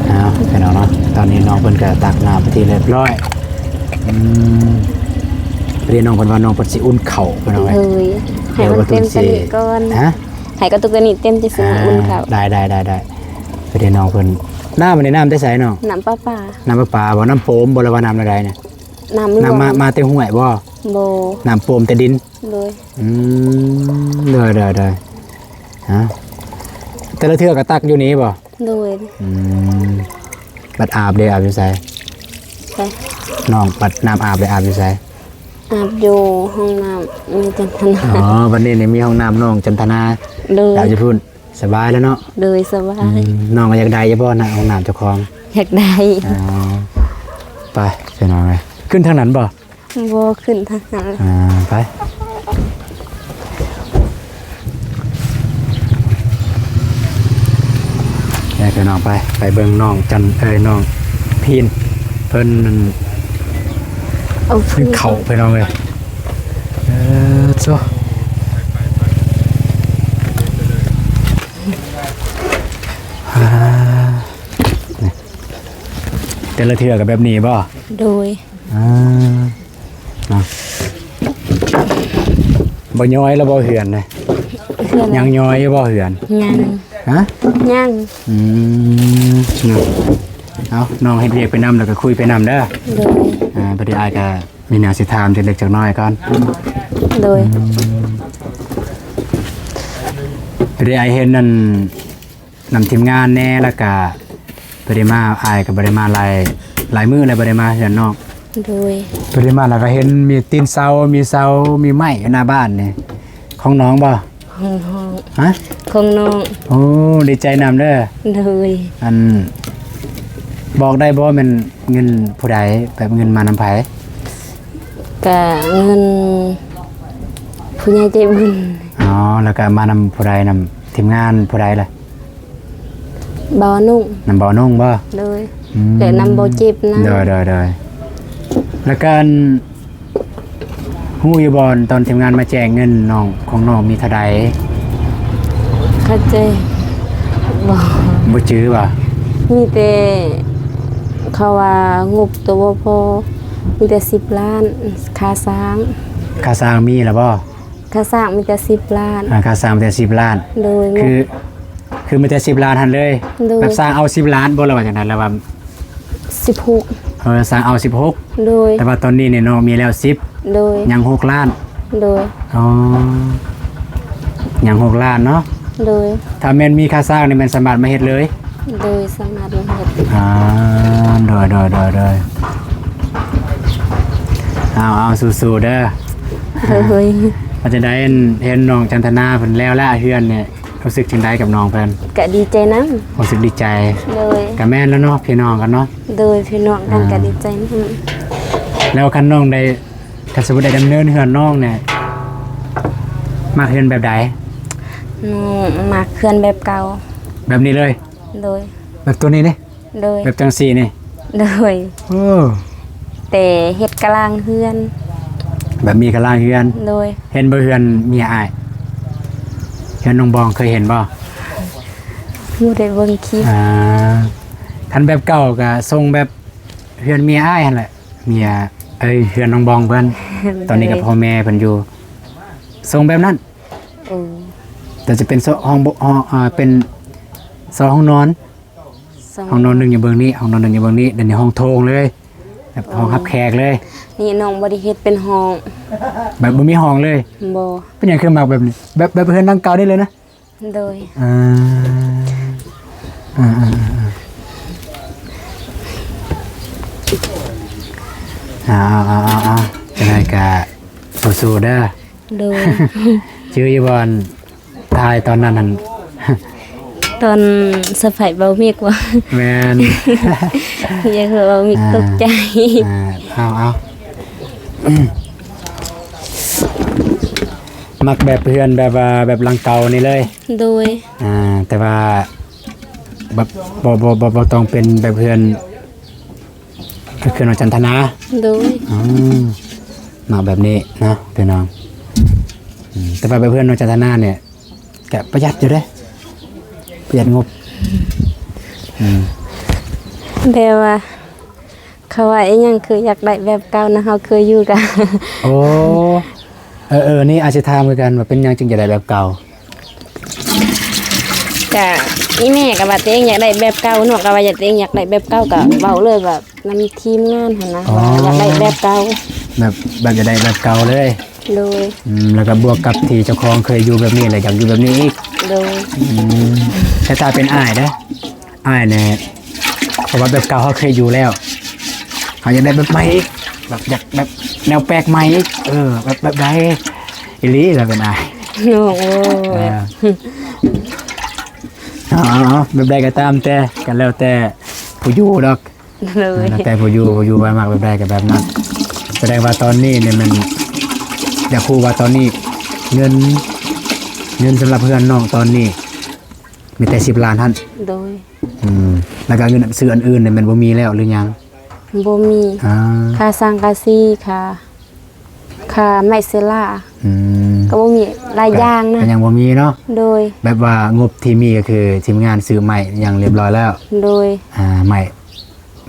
ເອົາ ພີ່ນ້ອງເນາະ ຕອນນີ້ນ້ອງເພິ່ນກໍຕັກນ້ຳເປັນທີ່ຮຽບຮ້ອຍ. ອືມ ປະເດັນນ້ອງເພິ່ນວ່ານ້ອງເພິ່ນຊິອຸ່ນເຂົ້າ ພີ່ນ້ອງເອີຍ. ໂດຍ ໃຫ້ມັນເຕັມກວ່ານີ້ກ່ອນ. ຮະ? ໃຫ້ກະຕຸກໂຕນີ້ເຕັມ ຈັ່ງຊິມາ ອ່າ ອຸ່ນເຂົ້າ. ໄດ້ໆໆໆ. ໄປເດີນ້ອງເພິ່ນ. ນ້ຳອັນນີ້ນ້ຳແຕ່ໃສນ້ອງ? ນ້ຳປະປາ. ນ້ຳປະປາບໍ່? ນ້ຳໂປມບໍ່ ຫຼືວ່ານ້ຳແນວໃດນີ້? ນ້ຳຫຼວງ. ນ້ຳມາ ມາແຕ່ຫ້ວຍບໍ່? ບໍ່. ນ້ຳໂປມແຕ່ດິນ? ໂດຍ. ອືມ ໂດຍໆໆ. ຮະ? ແຕ່ລະເທື່ອກໍຕັກຢູ່ນີ້ບໍ່? ໂດຍ. ອືມ ບັດອາບເດ ອາບຢູ່ໃສ? ໃສ? ນ້ອງ ບັດນ້ຳອາບເດ ອາບຢູ່ໃສ? ອາບຢູ່ຫ້ອງນ້ຳແມ່ຈັນທະນາ. ອໍ ບັດນີ້ນີ້ມີຫ້ອງນ້ຳນ້ອງຈັນທະນາ. ໂດຍ. ອາບຢູ່ພຸ້ນ ສະບາຍແລ້ວເນາະ. ໂດຍ ສະບາຍ. ອືມ ນ້ອງກໍຢາກໄດ້ຢູ່ບໍ່ນະ ຫ້ອງນ້ຳເຈົ້າຂອງ? ຢາກໄດ້. ອໍ ໄປ ພີ່ນ້ອງເອີຍ ຂຶ້ນທາງນັ້ນບໍ່? ບໍ່ ຂຶ້ນທາງນັ້ນ. ອ່າ ໄປ ແລ້ວພີ່ນ້ອງໄປ ໄປເບິ່ງນ້ອງຈັນ ເອີຍ ນ້ອງພີນ ເພິ່ນ ເອົາ ເຂົ້າ ພີ່ນ້ອງເອີຍ. ເອີ ໂຊ ອ່າ ແຕ່ລະເທື່ອກໍແບບນີ້ບໍ່? ໂດຍ. ອ່າ ເນາະ ບໍ່ຍ້ອຍແລ້ວບໍ່ເຮືອນນະ? ເຮືອນ ຍັງຍ້ອຍຢູ່ບໍ່ເຮືອນ? ຍັງ. ຮະ? ຍັງ. ອືມ ເນາະ ເອົາ ນ້ອງເຮັດວຽກໄປນຳ ແລ້ວກໍຄຸຍໄປນຳເດີ. ໂດຍ. ອ່າ ພໍດີອ້າຍກໍມີແນວຊິຖາມຈັກເລັກຈັກນ້ອຍກ່ອນ. ໂດຍ. ພໍດີອ້າຍເຫັນນັ້ນ ນຳທີມງານແດ່ ແລ້ວກະບໍ່ໄດ້ມາ ອ້າຍກໍບໍ່ໄດ້ມາຫຼາຍ ຫຼາຍມື້ແລ້ວບໍ່ໄດ້ມາເຮືອນນ້ອງ. ໂດຍ. ບໍ່ໄດ້ມາແລ້ວກໍເຫັນມີຕີນເສົາ ມີເສົາ ມີໄມ້ຢູ່ໜ້າບ້ານນີ້ ຂອງນ້ອງບໍ່? ຂອງນ້ອງ. ຮະ? ຂອງນ້ອງ. ໂອ້ ດີໃຈນຳເດີ. ໂດຍ. ອັນ ບອກໄດ້ບໍ່ແມ່ນເງິນຜູ້ໃດ? ແບບເງິນມານຳໃຜ? ກະເງິນຜູ້ໃຫຍ່ໃຈບຸນ. ອໍ ແລ້ວກະມານຳຜູ້ໃດ? ນຳທີມງານຜູ້ໃດລະ? ບ່າວນຸ່ງ. ນຳບ່າວນຸ່ງບໍ່? ໂດຍ. ອືມ ແລະນຳບ່າວຈິບນຳ. ໂດຍ ໂດຍ ໂດຍ. ແລ້ວກະ ອັນ ຮູ້ຢູ່ບໍ່ ຕອນທີມງານມາແຈ້ງເງິນນ້ອງ ຂອງນ້ອງມີເທົ່າໃດ? ເຂົ້າໃຈ ບໍ່ ບໍ່ຈື່ບໍ່? ມີແຕ່ເຂົາວ່າງົບໂຕບໍ່ພໍ ມີແຕ່ສິບລ້ານ ຄ່າສ້າງ. ຄ່າສ້າງມີແລ້ວບໍ່? ຄ່າສ້າງມີແຕ່ສິບລ້ານ. ອ່າ ຄ່າສ້າງມີແຕ່ສິບລ້ານ. ໂດຍ. ຄື ຄືມີແຕ່ສິບລ້ານຫັ້ນເລີຍ? ໂດຍ. ແບບສ້າງເອົາສິບລ້ານບໍ່ ຫຼືວ່າຈັ່ງໃດ ຫຼືວ່າ ສິບຫົກ. ເອີ ສ້າງເອົາສິບຫົກ. ໂດຍ. ແຕ່ວ່າຕອນນີ້ນີ້ນ້ອງມີແລ້ວສິບ. ໂດຍ. ຍັງຫົກລ້ານ. ໂດຍ. ອໍ ຍັງຫົກລ້ານເນາະ. ໂດຍ. ຖ້າແມ່ນມີຄ່າສ້າງນີ້ແມ່ນສາມາດມາເຮັດເລີຍ? ໂດຍ ສາມາດມາເຮັດ. ອ່າ ໂດຍ ໂດຍ ໂດຍ ໂດຍ. ເອົາ ເອົາ ສູ້ໆເດີ. ໂດຍ. ວ່າຈັ່ງໃດ ເຫັນນ້ອງຈັນທະນາເພິ່ນແລ້ວລະເຮືອນນີ້ ຮູ້ສຶກຈັ່ງໃດກັບນ້ອງເພິ່ນ? ກະດີໃຈນຳ. ຮູ້ສຶກດີໃຈ. ໂດຍ. ກະແມ່ນແລ້ວເນາະ ພີ່ນ້ອງກັນເນາະ. ໂດຍ ພີ່ນ້ອງກັນ ອ່າ ກະດີໃຈນຳ. ແລ້ວຄັນນ້ອງໄດ້ ຄັນສົມມຸດໄດ້ດຳເນີນເຮືອນນ້ອງນີ້ ມັກເຮືອນແບບໃດ? ນ້ອງມັກເຮືອນແບບເກົ່າ. ແບບນີ້ເລີຍ? ໂດຍ. ແບບໂຕນີ້ເດ້? ໂດຍ. ແບບຈັ່ງຊີ້ນີ້? ໂດຍ. ໂອ້ ແຕ່ເຮັດກະລາງເຮືອນ. ແບບມີກະລາງເຮືອນ? ໂດຍ. ເຫັນບໍ່ເຮືອນເມຍອ້າຍ? ເຮືອນນ້ອງບອງເຄີຍເຫັນບໍ່? ບໍ່ໄດ້ເບິ່ງຄລິບ. ອ່າ ຄັນແບບເກົ່າກະຊົງແບບເຮືອນເມຍອ້າຍຫັ້ນແຫຼະ ເມຍ ເອີຍ ເຮືອນນ້ອງບອງເພິ່ນ. ໂດຍ. ຕອນນີ້ກໍພໍ່ແມ່ເພິ່ນຢູ່ ຊົງແບບນັ້ນ. ໂອ້ ແຕ່ຈະເປັນໂຊ ຫ້ອງ ຫ້ອງ ອ່າ ເປັນໂຊຫ້ອງນອນ. ສອງ ຫ້ອງນອນໜຶ່ງຢູ່ເບື້ອງນີ້ ຫ້ອງນອນໜຶ່ງຢູ່ເບື້ອງນີ້ ແລ້ວນີ້ຫ້ອງໂຖງເລີຍ ແບບຫ້ອງຮັບແຂກເລີຍ. ນີ້ນ້ອງບໍ່ໄດ້ເຮັດເປັນຫ້ອງ. ແບບບໍ່ມີຫ້ອງເລີຍ? ບໍ່. ເປັນຫຍັງຄືມັກແບບນີ້? ແບບ ແບບເຮືອນຫຼັງເກົ່ານີ້ເລີຍນະ? ໂດຍ. ອ່າ ອ່າໆໆໆ ເອົາໆໆໆ ຈັ່ງໃດກະສູ້ໆເດີ. ໂດຍ. ຈື່ຢູ່ບໍ່ ອັນ ຖ່າຍຕອນນັ້ນຫັ້ນ ຕອນສະໄພເບົາມິກວະ? ແມ່ນ. ຢ່າຄືເບົາມິກ ອ່າ ຕົກໃຈ. ອ່າ ເອົາໆ ມັກແບບເຮືອນແບບວ່າແບບຫຼັງເກົ່ານີ້ເລີຍ? ໂດຍ. ອ່າ ແຕ່ວ່າແບບ ບໍ່ ບໍ່ ບໍ່ ບໍ່ຕ້ອງເປັນແບບເຮືອນ ກໍຄືນ້ອງຈັນທະນາ. ໂດຍ. ອືມ ມັກແບບນີ້ເນາະພີ່ນ້ອງ. ອືມ ແຕ່ວ່າແບບເຮືອນນ້ອງຈັນທະນານີ້ກະປະຢັດຢູ່ເດ້ ປະຢັດງົບ. ອືມ ແຕ່ວ່າເຂົາວ່າອີ່ຫຍັງ ຄືຢາກໄດ້ແບບເກົ່ານະ ເຮົາເຄີຍຢູ່ກະ. ໂອ້ ເອີໆ ນີ້ອາດຊິຖາມຄືກັນວ່າເປັນຫຍັງຈຶ່ງຢາກໄດ້ແບບເກົ່າ? ກະອີ່ແມ່ກໍວ່າຕົວເອງຢາກໄດ້ແບບເກົ່າ ນ້ອງກໍວ່າຢາກ ຕົວເອງຢາກໄດ້ແບບເກົ່າ ກໍເວົ້າເລີຍວ່ານຳທີມງານຫັ້ນນະ ອໍ ວ່າຢາກໄດ້ແບບເກົ່າ ແບບ ແບບຢາກໄດ້ແບບເກົ່າເລີຍ. ໂດຍ. ອືມ ແລ້ວກໍບວກກັບທີ່ເຈົ້າຂອງເຄີຍຢູ່ແບບນີ້ ແລ້ວຢາກຢູ່ແບບນີ້ອີກ. ໂດຍ. ອືມ ແຕ່ຖ້າເປັນອ້າຍເດ້ ອ້າຍນີ້ ເພາະວ່າແບບເກົ່າເຮົາເຄີຍຢູ່ແລ້ວ ເຮົາຢາກໄດ້ແບບໃໝ່ອີກ ແບບຢາກແບບແນວແປກໃໝ່ອີກ. ເອີ ແບບ ແບບໃດອີ່ຫຼີລະເປັນອ້າຍ? ໂອ້ ເອີ ເອົາໆໆ ແບບໃດກໍຕາມແຕ່ ກໍແລ້ວແຕ່ຜູ້ຢູ່ດອກ. ໂດຍ. ແລ້ວແຕ່ຜູ້ຢູ່ ຜູ້ຢູ່ວ່າມັກແບບໃດກໍແບບນັ້ນ. ສະແດງວ່າຕອນນີ້ນີ້ແມ່ນ ຢາກຮູ້ວ່າຕອນນີ້ເງິນ ເງິນສຳລັບເຮືອນນ້ອງຕອນນີ້ ມີແຕ່ສິບລ້ານຫັ້ນ. ໂດຍ. ອືມ ແລ້ວກໍເງິນຊື້ອັນອື່ນນີ້ແມ່ນບໍ່ມີແລ້ວຫຼືຍັງ? ບໍ່ມີ. ອ່າ ຄ່າສັງກະສີ ຄ່າ ຄ່າໄມ້ເຊລາ. ອືມ ກໍບໍ່ມີຫຼາຍຢ່າງນະ ກໍຍັງບໍ່ມີເນາະ. ໂດຍ. ແບບວ່າງົບທີ່ມີກໍຄືທີມງານຊື້ໄມ້ຢ່າງຮຽບຮ້ອຍແລ້ວ. ໂດຍ. ອ່າ ໄມ້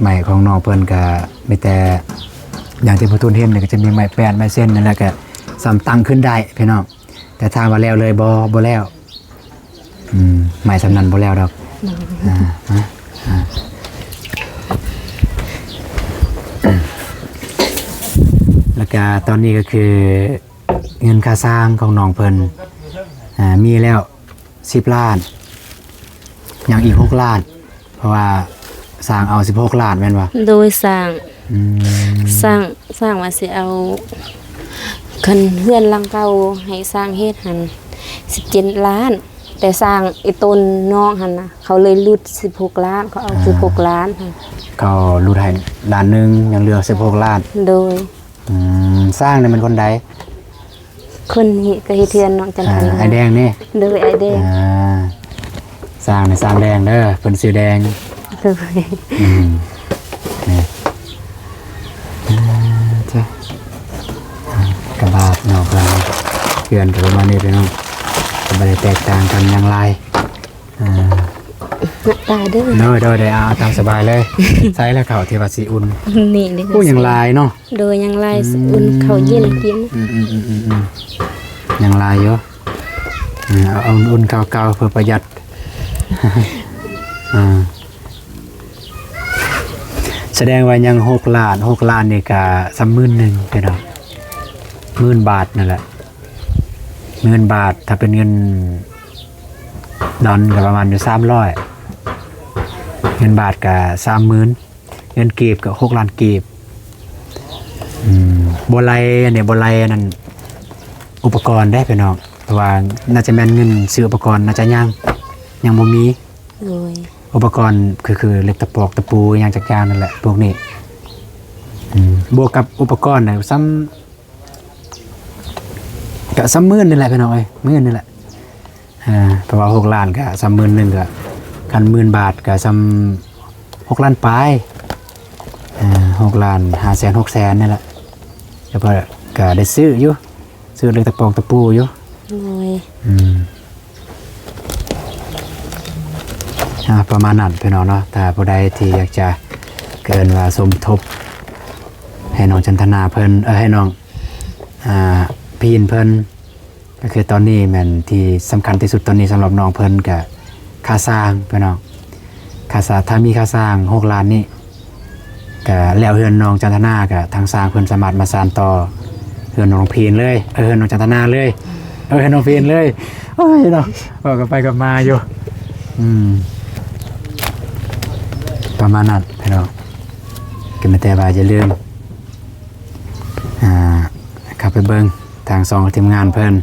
ໄມ້ຂອງນ້ອງເພິ່ນກໍມີແຕ່ຢ່າງທີ່ຜູ້ທຸນເຫັນນີ້ ກໍຈະມີໄມ້ແປ້ນ ໄມ້ເສັ້ນນີ້ແຫຼະ ກໍສ່ຳຕັ້ງຂຶ້ນໄດ້ພີ່ນ້ອງ. ແຕ່ຖາມວ່າແລ້ວເລີຍບໍ່? ບໍ່ແລ້ວ. ອືມ ໄມ້ສ່ຳນັ້ນບໍ່ແລ້ວດອກ. ໂດຍ. ອ່າ ອ່າ ອ່າ ກະຕອນນີ້ກໍຄືເງິນຄ່າສ້າງຂອງນ້ອງເພິ່ນ ອ່າ ມີແລ້ວສິບລ້ານ ຍັງອີກຫົກລ້ານ ເພາະວ່າສ້າງເອົາສິບຫົກລ້ານແມ່ນບໍ່? ໂດຍ ສ້າງ ອືມ ສ້າງ ສ້າງວ່າຊິເອົາ ຄັນເຮືອນຫຼັງເກົ່າໃຫ້ສ້າງເຮັດຫັ້ນສິບເຈັດລ້ານ ແຕ່ສ້າງອີ່ຕົນນອກຫັ້ນນະ ເຂົາເລີຍຫຼຸດສິບຫົກລ້ານ ເຂົາເອົາ ອ່າ ສິບຫົກລ້ານຫັ້ນ ເຂົາຫຼຸດໃຫ້ລ້ານໜຶ່ງ ຍັງເຫຼືອສິບຫົກລ້ານ ໂດຍ ອືມ ຊ່າງນີ້ແມ່ນຄົນໃດ? ຄົນນີ້ກໍເຮັດເຮືອນນ້ອງຈັນທະນາ ອ່າ ອ້າຍແດງນີ້ ໂດຍ ອ້າຍແດງ ອ່າ ຊ່າງນີ້ຊ່າງແດງເດີ ເພິ່ນຊື່ແດງ ໂດຍ ອືມ ນີ້ ອ່າ ຈ້ະ ອ່າ ກະບາດເນາະ ເຮືອນກໍປະມານນີ້ພີ່ນ້ອງ ກໍບໍ່ໄດ້ແຕກຕ່າງກັນຫຍັງຫຼາຍ ອ່າ ຕາເດີ ໂດຍ ໂດຍ ໂດຍ ເອົາຕາມສະບາຍເລີຍ ໃສ່ແລ້ວເຂົ້າທີ່ວ່າຊິອຸ່ນ ນີ້ເດ້ ໂອ້ ຍັງຫຼາຍເນາະ ໂດຍ ຍັງຫຼາຍ ອືມ ອຸ່ນເຂົ້າເຢັນກິນ ອືມໆໆໆ ຍັງຫຼາຍຢູ່ ອ່າ ເອົາອຸ່ນເຂົ້າເກົ່າເພື່ອປະຢັດ ອ່າ ສະແດງວ່າຍັງຫົກລ້ານ ຫົກລ້ານນີ້ກະສ່ຳໝື່ນໜຶ່ງພີ່ນ້ອງ ໝື່ນບາດນັ້ນແຫຼະ ໝື່ນບາດ ຖ້າເປັນເງິນດອນກໍປະມານຢູ່ສາມຮ້ອຍ ເງິນບາດກໍສາມໝື່ນ ເງິນກີບກໍຫົກລ້ານກີບ ອືມ ບໍ່ໄລ່ ອັນນີ້ບໍ່ໄລ່ອັນນັ້ນ ອຸປະກອນເດ້ພີ່ນ້ອງ ເພາະວ່າໜ້າຈະແມ່ນເງິນຊື້ອຸປະກອນ ໜ້າຈະຍັງ ຍັງບໍ່ມີ ໂດຍ ອຸປະກອນຄື ຄືເຫຼັກຕະປອກຕະປູຫຍັງຈັກຢ່າງນັ້ນແຫຼະ ພວກນີ້ ອືມ ບວກກັບອຸປະກອນນະ ສ່ຳ ກະສ່ຳໝື່ນນີ້ແຫຼະພີ່ນ້ອງເອີຍ ໝື່ນນີ້ແຫຼະ ອ່າ ເພາະວ່າຫົກລ້ານກະສ່ຳໝື່ນໜຶ່ງ ກະຄັນໝື່ນບາດກະສ່ຳຫົກລ້ານປາຍ ອ່າ ຫົກລ້ານຫ້າແສນ ຫົກແສນນີ້ແຫຼະ ແຕ່ວ່າກະໄດ້ຊື້ຢູ່ ຊື້ເຫຼັກຕະປອກຕະປູຢູ່ ໂດຍ ອືມ ອ່າ ປະມານນັ້ນພີ່ນ້ອງເນາະ ຖ້າຜູ້ໃດທີ່ຢາກຈະ ເອີ້ນວ່າສົມທົບໃຫ້ນ້ອງຈັນທະນາເພິ່ນ ເອີ ໃຫ້ນ້ອງ ອ່າ ພີນເພິ່ນ ກໍຄືຕອນນີ້ແມ່ນທີ່ສຳຄັນທີ່ສຸດຕອນນີ້ສຳລັບນ້ອງເພິ່ນກະຄ່າສ້າງພີ່ນ້ອງ ຄ່າສ້າງ ຖ້າມີຄ່າສ້າງຫົກລ້ານນີ້ ກະແລ້ວເຮືອນນ້ອງຈັນທະນາ ກະທາງຊ່າງເພິ່ນສາມາດມາສານຕໍ່ເຮືອນນ້ອງພີນເລີຍ ເອີ ເຮືອນນ້ອງຈັນທະນາເລີຍ ເອີ ເຮືອນນ້ອງພີນເລີຍ ໂອ້ຍເນາະ ເວົ້າກັນໄປກັນມາຢູ່ ອືມ ປະມານນັ້ນພີ່ນ້ອງ ກໍມີແຕ່ວ່າຢ່າລືມ ອ່າ ເຂົ້າໄປເບິ່ງທາງຊ່ອງທີມງານເພິ່ນ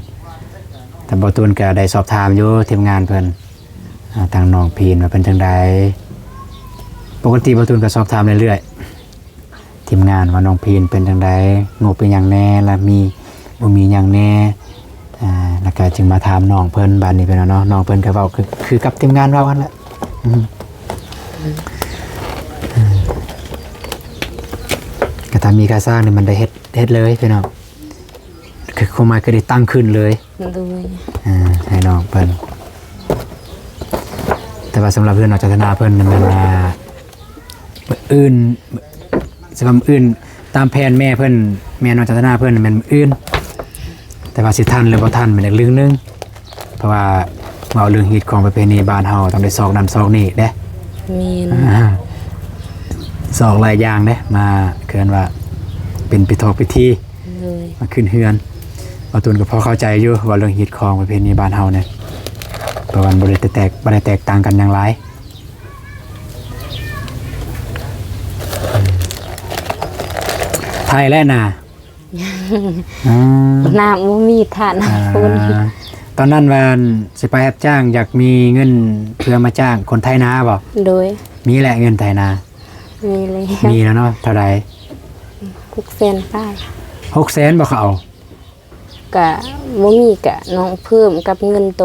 ທາງບ່າວຕູນກໍໄດ້ສອບຖາມຢູ່ທີມງານເພິ່ນ ອ່າ ທາງນ້ອງພີນວ່າເປັນຈັ່ງໃດ ປົກກະຕິບ່າວຕູນກໍສອບຖາມເລື້ອຍໆ ທີມງານວ່ານ້ອງພີນເປັນຈັ່ງໃດ ງົບເປັນຫຍັງແດ່ ລະມີ ບໍ່ມີຫຍັງແດ່ ອ່າ ແລ້ວກໍຈຶ່ງມາຖາມນ້ອງເພິ່ນ ບາດນີ້ເພິ່ນວ່າເນາະ ນ້ອງເພິ່ນກໍເວົ້າຄື ຄືກັບທີມງານເວົ້າຫັ້ນແຫຼະ ອືມ ກໍຖ້າມີຄ່າສ້າງນີ້ມັນໄດ້ເຮັດ ເຮັດເລີຍພີ່ນ້ອງ ຄືຄວາມໝາຍຄືໄດ້ຕັ້ງຂຶ້ນເລີຍ ໂດຍ ອ່າ ໃຫ້ນ້ອງເພິ່ນ ແຕ່ວ່າສຳລັບເຮືອນນ້ອງຈັນທະນາເພິ່ນນັ້ນແມ່ນວ່າ ມື້ອື່ນ ສຳລັບມື້ອື່ນ ຕາມແຜນແມ່ເພິ່ນ ແມ່ນ້ອງຈັນທະນາເພິ່ນແມ່ນມື້ອື່ນ ແຕ່ວ່າຊິທັນຫຼືບໍ່ທັນແມ່ນອີກເລື່ອງໜຶ່ງ ເພາະວ່າເວົ້າເລື່ອງຮີດຄອງປະເພນີບ້ານເຮົາຕ້ອງໄດ້ຊອກນັ້ນຊອກນີ້ເດ້ ແມ່ນ ອ່າ ຊອກຫຼາຍຢ່າງເດ້ ມາເອີ້ນວ່າເປັນພິທີພິທີ ໂດຍ ມາຂຶ້ນເຮືອນ ບ່າວຕູນກໍພໍເຂົ້າໃຈຢູ່ ເວົ້າເລື່ອງຮີດຄອງປະເພນີບ້ານເຮົານີ້ ເພາະວ່າມັນບໍ່ໄດ້ແຕກ ບໍ່ໄດ້ແຕກຕ່າງກັນຫຍັງຫຼາຍ ໄຖແລ້ວນາ ອືມ ນ້ຳບໍ່ມີ ຖ້ານ້ຳຝົນ ອ່າ ຕອນນັ້ນວ່າຊິໄປຮັບຈ້າງ ຢາກມີເງິນເພື່ອມາຈ້າງຄົນໄຖນາບໍ່? ໂດຍ ມີແຫຼະເງິນໄຖນາ ມີແລ້ວ ມີແລ້ວເນາະ ເທົ່າໃດ? ຫົກແສນປາຍ ຫົກແສນບໍ່ເຂົາເອົາ? ກະບໍ່ມີ ກະນ້ອງເພີ່ມກັບເງິນໂຕ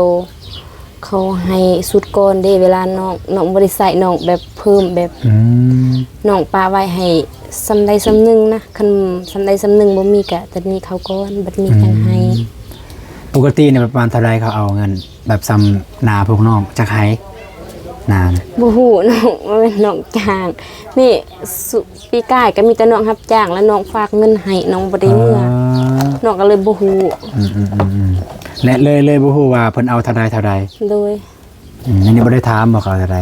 ເຂົາໃຫ້ຊຸດກ່ອນເດ້ ເວລານ້ອງ ນ້ອງບໍ່ໄດ້ໃຊ້ ນ້ອງແບບເພີ່ມແບບ ອືມ ນ້ອງປະໄວ້ໃຫ້ສ່ຳໃດສ່ຳໜຶ່ງນະ ຄັນສ່ຳໃດສ່ຳໜຶ່ງບໍ່ມີ ກະຕອນນີ້ເຂົາກ່ອນ ບັດນີ້ ອືມ ຈັ່ງໃຫ້ ປົກກະຕິນີ້ປະມານເທົ່າໃດເຂົາເອົາເງິນ ແບບສ່ຳນາພວກນ້ອງຈັກໄຮ່ ນານະ? ບໍ່ຮູ້ນ້ອງ ວ່າແມ່ນນ້ອງຈ້າງ ນີ້ ສຸ ປີກາຍກໍມີແຕ່ນ້ອງຮັບຈ້າງ ແລະ ນ້ອງຝາກເງິນໃຫ້ ນ້ອງບໍ່ໄດ້ເມືອ ອໍ ນ້ອງກໍເລີຍບໍ່ຮູ້ ອືມໆໆໆ ແລະ ເລີຍ ເລີຍບໍ່ຮູ້ວ່າເພິ່ນເອົາເທົ່າໃດ ເທົ່າໃດ? ໂດຍ ອືມ ອັນນີ້ບໍ່ໄດ້ຖາມບໍ່ ເຂົາເທົ່າໃດ?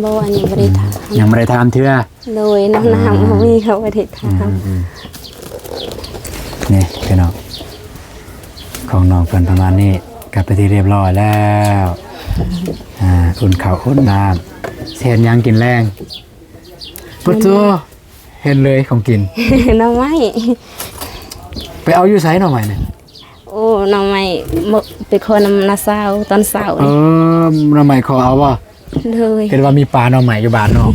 ບໍ່ ອັນນີ້ບໍ່ໄດ້ຖາມ ອືມ ຍັງບໍ່ໄດ້ຖາມເທື່ອ ໂດຍ ນ້ຳ ອືມ ນ້ຳບໍ່ມີ ເຂົາບໍ່ໄດ້ຖາມ ອືມໆ ນີ້ພີ່ນ້ອງ ຂອງນ້ອງເພິ່ນປະມານນີ້ ກັບເປັນທີ່ຮຽບຮ້ອຍແລ້ວ. ອ່າ ອຸ່ນເຂົ້າອຸ່ນນ້ຳ ຊິເຮັດຫຍັງກິນແລງ? ປະຕູ ເຫັນເລີຍຂອງກິນ ໜໍ່ໄມ້. ໄປເອົາຢູ່ໃສໜໍ່ໄມ້ນີ້? ໂອ້ ໜໍ່ໄມ້ ໄປຂໍນຳນ້າສາວຕອນເຊົ້າ. ເອີ ໜໍ່ໄມ້ຂໍເອົາບໍ່? ໂດຍ. ເຫັນວ່າມີປ່າໜໍ່ໄມ້ຢູ່ບ້ານເນາະ.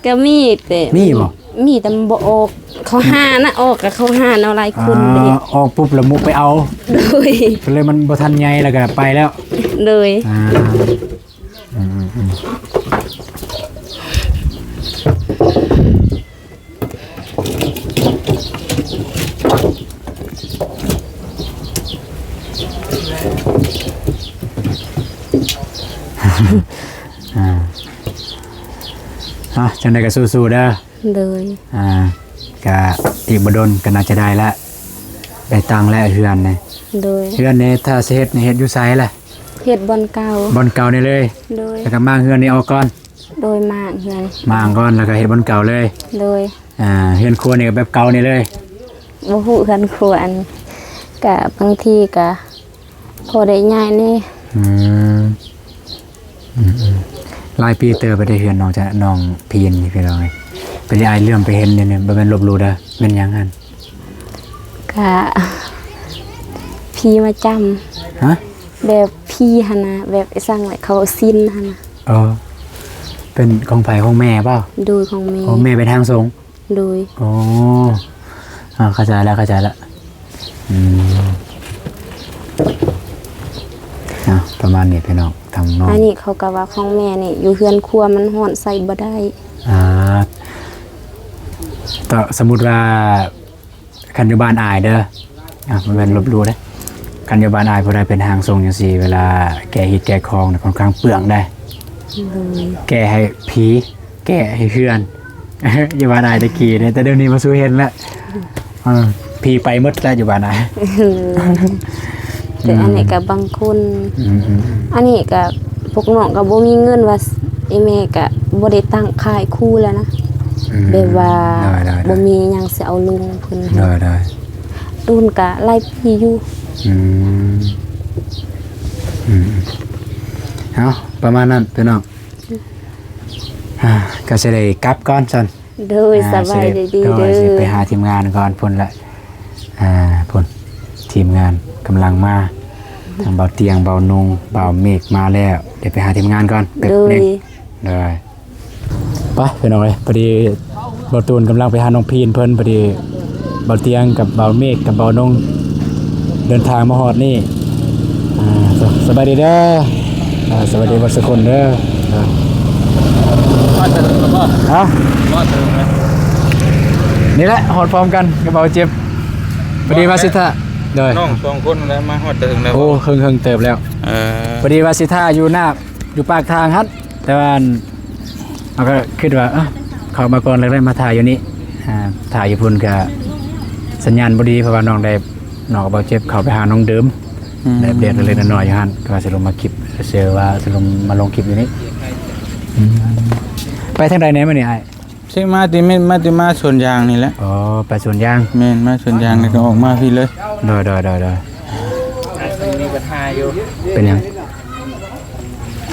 ກໍມີແຕ່ ມີບໍ່? ມີແຕ່ມັນບໍ່ອອກ ເຂົາຫານະ ອອກກໍເຂົາຫານເອົາຫຼາຍຄົນເດ້. ອ່າ ອອກປຸບແລ້ວມຸກໄປເອົາ. ໂດຍ. ກໍເລີຍມັນບໍ່ທັນໃຫຍ່ແລ້ວກໍໄປແລ້ວ. ໂດຍ. ອ່າ ອືມໆ ອ່າ ເນາະ ຈັ່ງໃດກໍສູ້ໆເດີ. ໂດຍ. ອ່າ ກະອີກບໍ່ດົນກໍໜ້າຈະໄດ້ລະ ໄດ້ຕັ້ງແລ້ວເຮືອນນີ້. ໂດຍ. ເຮືອນນີ້ຖ້າຊິເຮັດນີ້ເຮັດຢູ່ໃສລະ? ເຮັດບ່ອນເກົ່າ. ບ່ອນເກົ່ານີ້ເລີຍ? ໂດຍ. ແລ້ວກໍມ້າງເຮືອນນີ້ອອກກ່ອນ? ໂດຍ ມ້າງເຮືອນ. ມ້າງກ່ອນ ແລ້ວກໍເຮັດບ່ອນເກົ່າເລີຍ? ໂດຍ. ອ່າ ເຮືອນຄົວນີ້ກໍແບບເກົ່ານີ້ເລີຍ? ບໍ່ຮູ້ເຮືອນຄົວ ອັນ ກະບາງທີກະ ພໍໄດ້ຍ້າຍແດ່. ອືມ ອືມໆ ຫຼາຍປີເຕີບໄປໄດ້ເຮືອນນ້ອງຈະ ນ້ອງພີນນີ້ພີ່ນ້ອງເອີຍ. ເປັນອ້າຍເຫຼື້ອມໄປເຫັນນີ້ ບໍ່ແມ່ນລົບຫຼູ່ເດີ. ແມ່ນຫຍັງຫັ້ນ? ກະ ຜີມາຈຳ. ຮະ? ແບບຜີຫັ້ນນະ ແບບອີ່ສັງແຫຼະ ເຂົາເວົ້າສິນຫັ້ນນະ. ເອີ ເປັນຂອງໃຜ? ຂອງແມ່ບໍ່? ໂດຍ ຂອງແມ່. ໂອ້ ແມ່ເປັນຮ່າງຊົງ? ໂດຍ. ອໍ ອ່າ ເຂົ້າໃຈແລ້ວ ເຂົ້າໃຈແລ້ວ. ອືມ ອ່າ ປະມານນີ້ພີ່ນ້ອງ ທາງນ້ອງ. ອັນນີ້ເຂົາກໍວ່າຂອງແມ່ນີ້ ຢູ່ເຮືອນຄົວມັນຮ້ອນໃຊ້ບໍ່ໄດ້. ອ່າ ກໍສົມມຸດວ່າ ຄັນຢູ່ບ້ານອ້າຍເດີ ອ່າ ບໍ່ແມ່ນລົບຫຼູ່ເດ້. ຄັນຢູ່ບ້ານອ້າຍຜູ້ໃດເປັນຮ່າງຊົງຈັ່ງຊີ້ ເວລາແກ້ຮີດແກ້ຄອງນີ້ ຂ້ອນຂ້າງເປືອງໄດ໋. ໂດຍ. ແກ້ໃຫ້ຜີ ແກ້ໃຫ້ເຮືອນ ຢູ່ບ້ານອ້າຍແຕ່ກີ້ເດ້ ແຕ່ດຽວນີ້ບໍ່ສູ້ເຫັນແລ້ວ. ເອີ ຜີໄປໝົດແລ້ວຢູ່ບ້ານອ້າຍ. ແຕ່ອັນນີ້ກໍບາງຄົນ. ອືມໆໆ. ອັນນີ້ກໍພວກນ້ອງກໍບໍ່ມີເງິນວ່າ ອີ່ແມ່ກໍບໍ່ໄດ້ຕັ້ງຄ້າຍຄູແລ້ວນະ. ອືມ. ແບບວ່າ ໄດ້ໆໆ. ບໍ່ມີຫຍັງຊິເອົາລົງເພິ່ນ. ໄດ້ໆ. ໂດນກະຫຼາຍປີຢູ່. ອືມ ອືມ ເອົາ ປະມານນັ້ນພີ່ນ້ອງ. ອ່າ ກໍຊິໄດ້ກັບກ່ອນຊັ້ນ. ໂດຍ ອ່າ ສະບາຍດີເດີ. ຊິໄດ້ ໂດຍ ຊິໄປຫາທີມງານກ່ອນພຸ້ນລະ. ອ່າ ພຸ້ນ ທີມງານກຳລັງມາ ທັງບ່າວຕຽງ ບ່າວນຸ່ງ ບ່າວເມກມາແລ້ວ. ດຽວໄປຫາທີມງານກ່ອນແປັບໜຶ່ງ. ໂດຍ. ໂດຍ. ໄປພີ່ນ້ອງເອີຍ ພໍດີບ່າວຕູນກຳລັງໄປຫານ້ອງພີນເພິ່ນ ພໍດີບ່າວຕຽງກັບບ່າວເມກກັບບ່າວນົງເດີນທາງມາຮອດນີ້. ອ່າ ສະ ສະບາຍດີເດີ. ອ່າ ສະບາຍດີເບິດສູ່ຄົນເດີ. ຮອດເຖິງແລ້ວບໍ່? ຮະ? ຮອດເຖິງແລ້ວ. ນີ້ແຫຼະ ຮອດພ້ອມກັນກັບບ່າວເຈັບ. ພໍດີວ່າຊິຖ້າ ໂດຍ ນ້ອງສອງຄົນແລ້ວ ມາຮອດເຖິງແລ້ວ. ໂອ້ ເຄິ່ງໆເຕີບແລ້ວ. ເອີ ພໍດີວ່າຊິຖ້າຢູ່ໜ້າ ຢູ່ປາກທາງຫັ້ນ ແຕ່ວ່າ ເຮົາກໍຄິດວ່າ ເອີ ເຂົ້າມາກ່ອນແລ້ວໄດ້ມາຖ່າຍຢູ່ນີ້. ອ່າ ຖ່າຍຢູ່ພຸ້ນກໍສັນຍານບໍ່ດີ ເພາະວ່ານ້ອງໄດ້ ນ້ອງກັບບ່າວເຈັບເຂົ້າໄປຫານ້ອງເດີມ. ອືມ. ໄດ້ອັບເດດເລັກໆນ້ອຍໆຢູ່ຫັ້ນ ກໍວ່າຊິລົງມາຄລິບ ເຊື່ອວ່າຊິລົງມາລົງຄລິບຢູ່ນີ້. ອືມ. ໄປທາງໃດແດ່ມື້ນີ້ອ້າຍ? ຊິມາແຕ່ ມາແຕ່ມາສວນຢາງນີ້ແຫຼະ. ອໍ ໄປສວນຢາງ. ແມ່ນ ມາສວນຢາງແລ້ວກໍອອກມາພີ້ເລີຍ. ໂດຍໆໆໆ. ມີບັນຫາຢູ່. ເປັນຫຍັງ?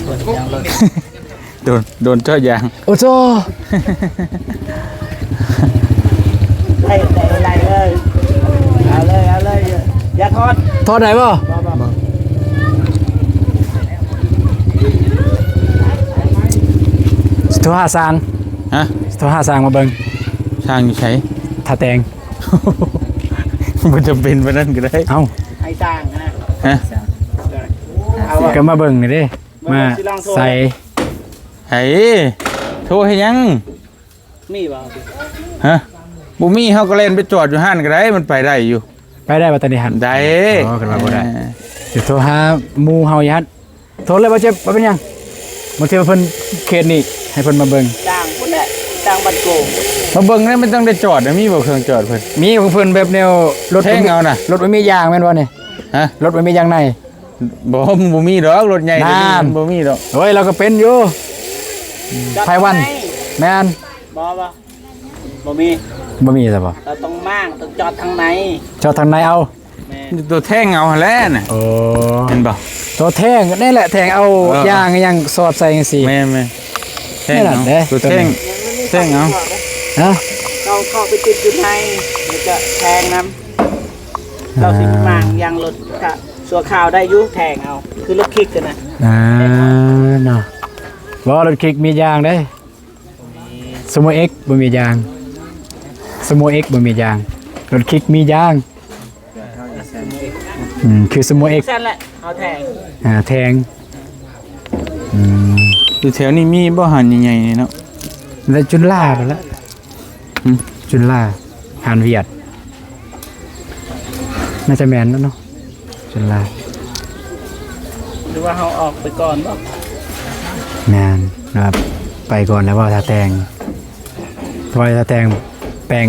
ສວນຢາງລົດ ໂດນ ໂດນເຈາະຢາງ. ໂອ້ໂຈ ໄລ່ ໄລ່ເລີຍ ເອົາເລີຍ ເອົາເລີຍ ຢ່າຖອດ. ຖອດໄດ້ບໍ່? ບໍ່ ບໍ່ ບໍ່. ໂທຫາຊ່າງ. ຮະ? ໂທຫາຊ່າງມາເບິ່ງ. ຊ່າງຢູ່ໃສ? ທ່າແຕງ. ບໍ່ຈຳເປັນປານນັ້ນກໍໄດ້. ເອົ້າ ໃຫ້ຊ່າງນະ. ຮະ? ເອົາ ກໍມາເບິ່ງນີ້ເດ້. ມາໃສ່ ໃຫ້ໂທເຮັດຫຍັງ? ມີບໍ່? ຮະ? ບໍ່ມີ ເຮົາກໍແລ່ນໄປຈອດຢູ່ຮ້ານກໍໄດ້ ມັນໄປໄດ້ຢູ່. ໄປໄດ້ບໍ່ຕອນນີ້ຫັ້ນ? ໄດ້. ອໍ ຄັນວ່າບໍ່ໄດ້ ເອີ ຊິໂທຫາໝູ່ເຮົາຢູ່ຫັ້ນ. ໂທແລ້ວບໍ່ເຈັບ ບໍ່ເປັນຫຍັງ. ບາງທີວ່າເພິ່ນເຂດນີ້ ໃຫ້ເພິ່ນມາເບິ່ງ. ຈ້າງພຸ້ນແຫຼະ ຈ້າງບ້ານໂກງ ມາເບິ່ງແລ້ວມັນຕ້ອງໄດ້ຈອດນະ. ມີບໍ່ເຄື່ອງຈອດເພິ່ນ? ມີຂອງເພິ່ນແບບແນວລົດ ແທງເອົານະ. ລົດບໍ່ມີຢາງແມ່ນບໍ່ນີ້? ຮະ? ລົດບໍ່ມີຢາງໃນ. ບໍ່ ມັນບໍ່ມີດອກ ລົດໃຫຍ່ ນັ້ນ ມັນບໍ່ມີດອກ. ໂອ້ຍ ລາວກໍເປັນຢູ່ ໄພວັນ. ແມ່ນ. ບໍ່ ບໍ່ ບໍ່ມີ. ບໍ່ມີຊະບໍ່? ເຮົາຕ້ອງມ້າງ ຕ້ອງຈອດທາງໃນ ຈອດທາງໃນເອົາ. ແມ່ນ ຕົວແທງເອົາຫັ້ນແຫຼະນະ. ໂອ້ ເຫັນບໍ່? ຕົວແທງ ນີ້ແຫຼະ ແທງເອົາ ເອີ ຢາງຫຍັງສອດໃສ່ຈັ່ງຊີ້. ແມ່ນໆ ແທງເອົາ ນີ້ແຫຼະເດ້ ຕົວແທງ ຕົວນີ້ ແທງເອົາ. ຮະ? ເອົາເຂົ້າໄປຕິດຢູ່ໃນ ແລ້ວກະແທງນຳ. ເຮົາຊິມ້າງຢາງລົດກະຊົ່ວຄາວໄດ້ຢູ່ ແທງເອົາ ຄືລົດຄິກຫັ້ນນະ. ອ່າ ເນາະ ບໍ່ ລົດຄິກມີຢາງເດ້. ສະໂມເອັກບໍ່ມີຢາງ ສະໂມເອັກບໍ່ມີຢາງ ລົດຄິກມີຢາງ. ອືມ ຄືສະໂມເອັກ ຊັ້ນແຫຼະ ເອົາແທງ ອ່າ ແທງ. ອືມ ຢູ່ແຖວນີ້ມີບໍ່ຮ້ານໃຫຍ່ໆນີ້ເນາະ? ແລະ ຈຸນລາພຸ້ນລະ. ຫຶ? ຈຸນລາ ຮ້ານຫວຽດ ໜ້າຈະແມ່ນແລ້ວເນາະ ສ່ວນຫຼາຍ. ຫຼືວ່າເຮົາອອກໄປກ່ອນບໍ່? ແມ່ນ ແລ້ວໄປກ່ອນແລ້ວເວົ້າທ່າແຕ່ງ ເວົ້າທ່າແຕ່ງ ແປງ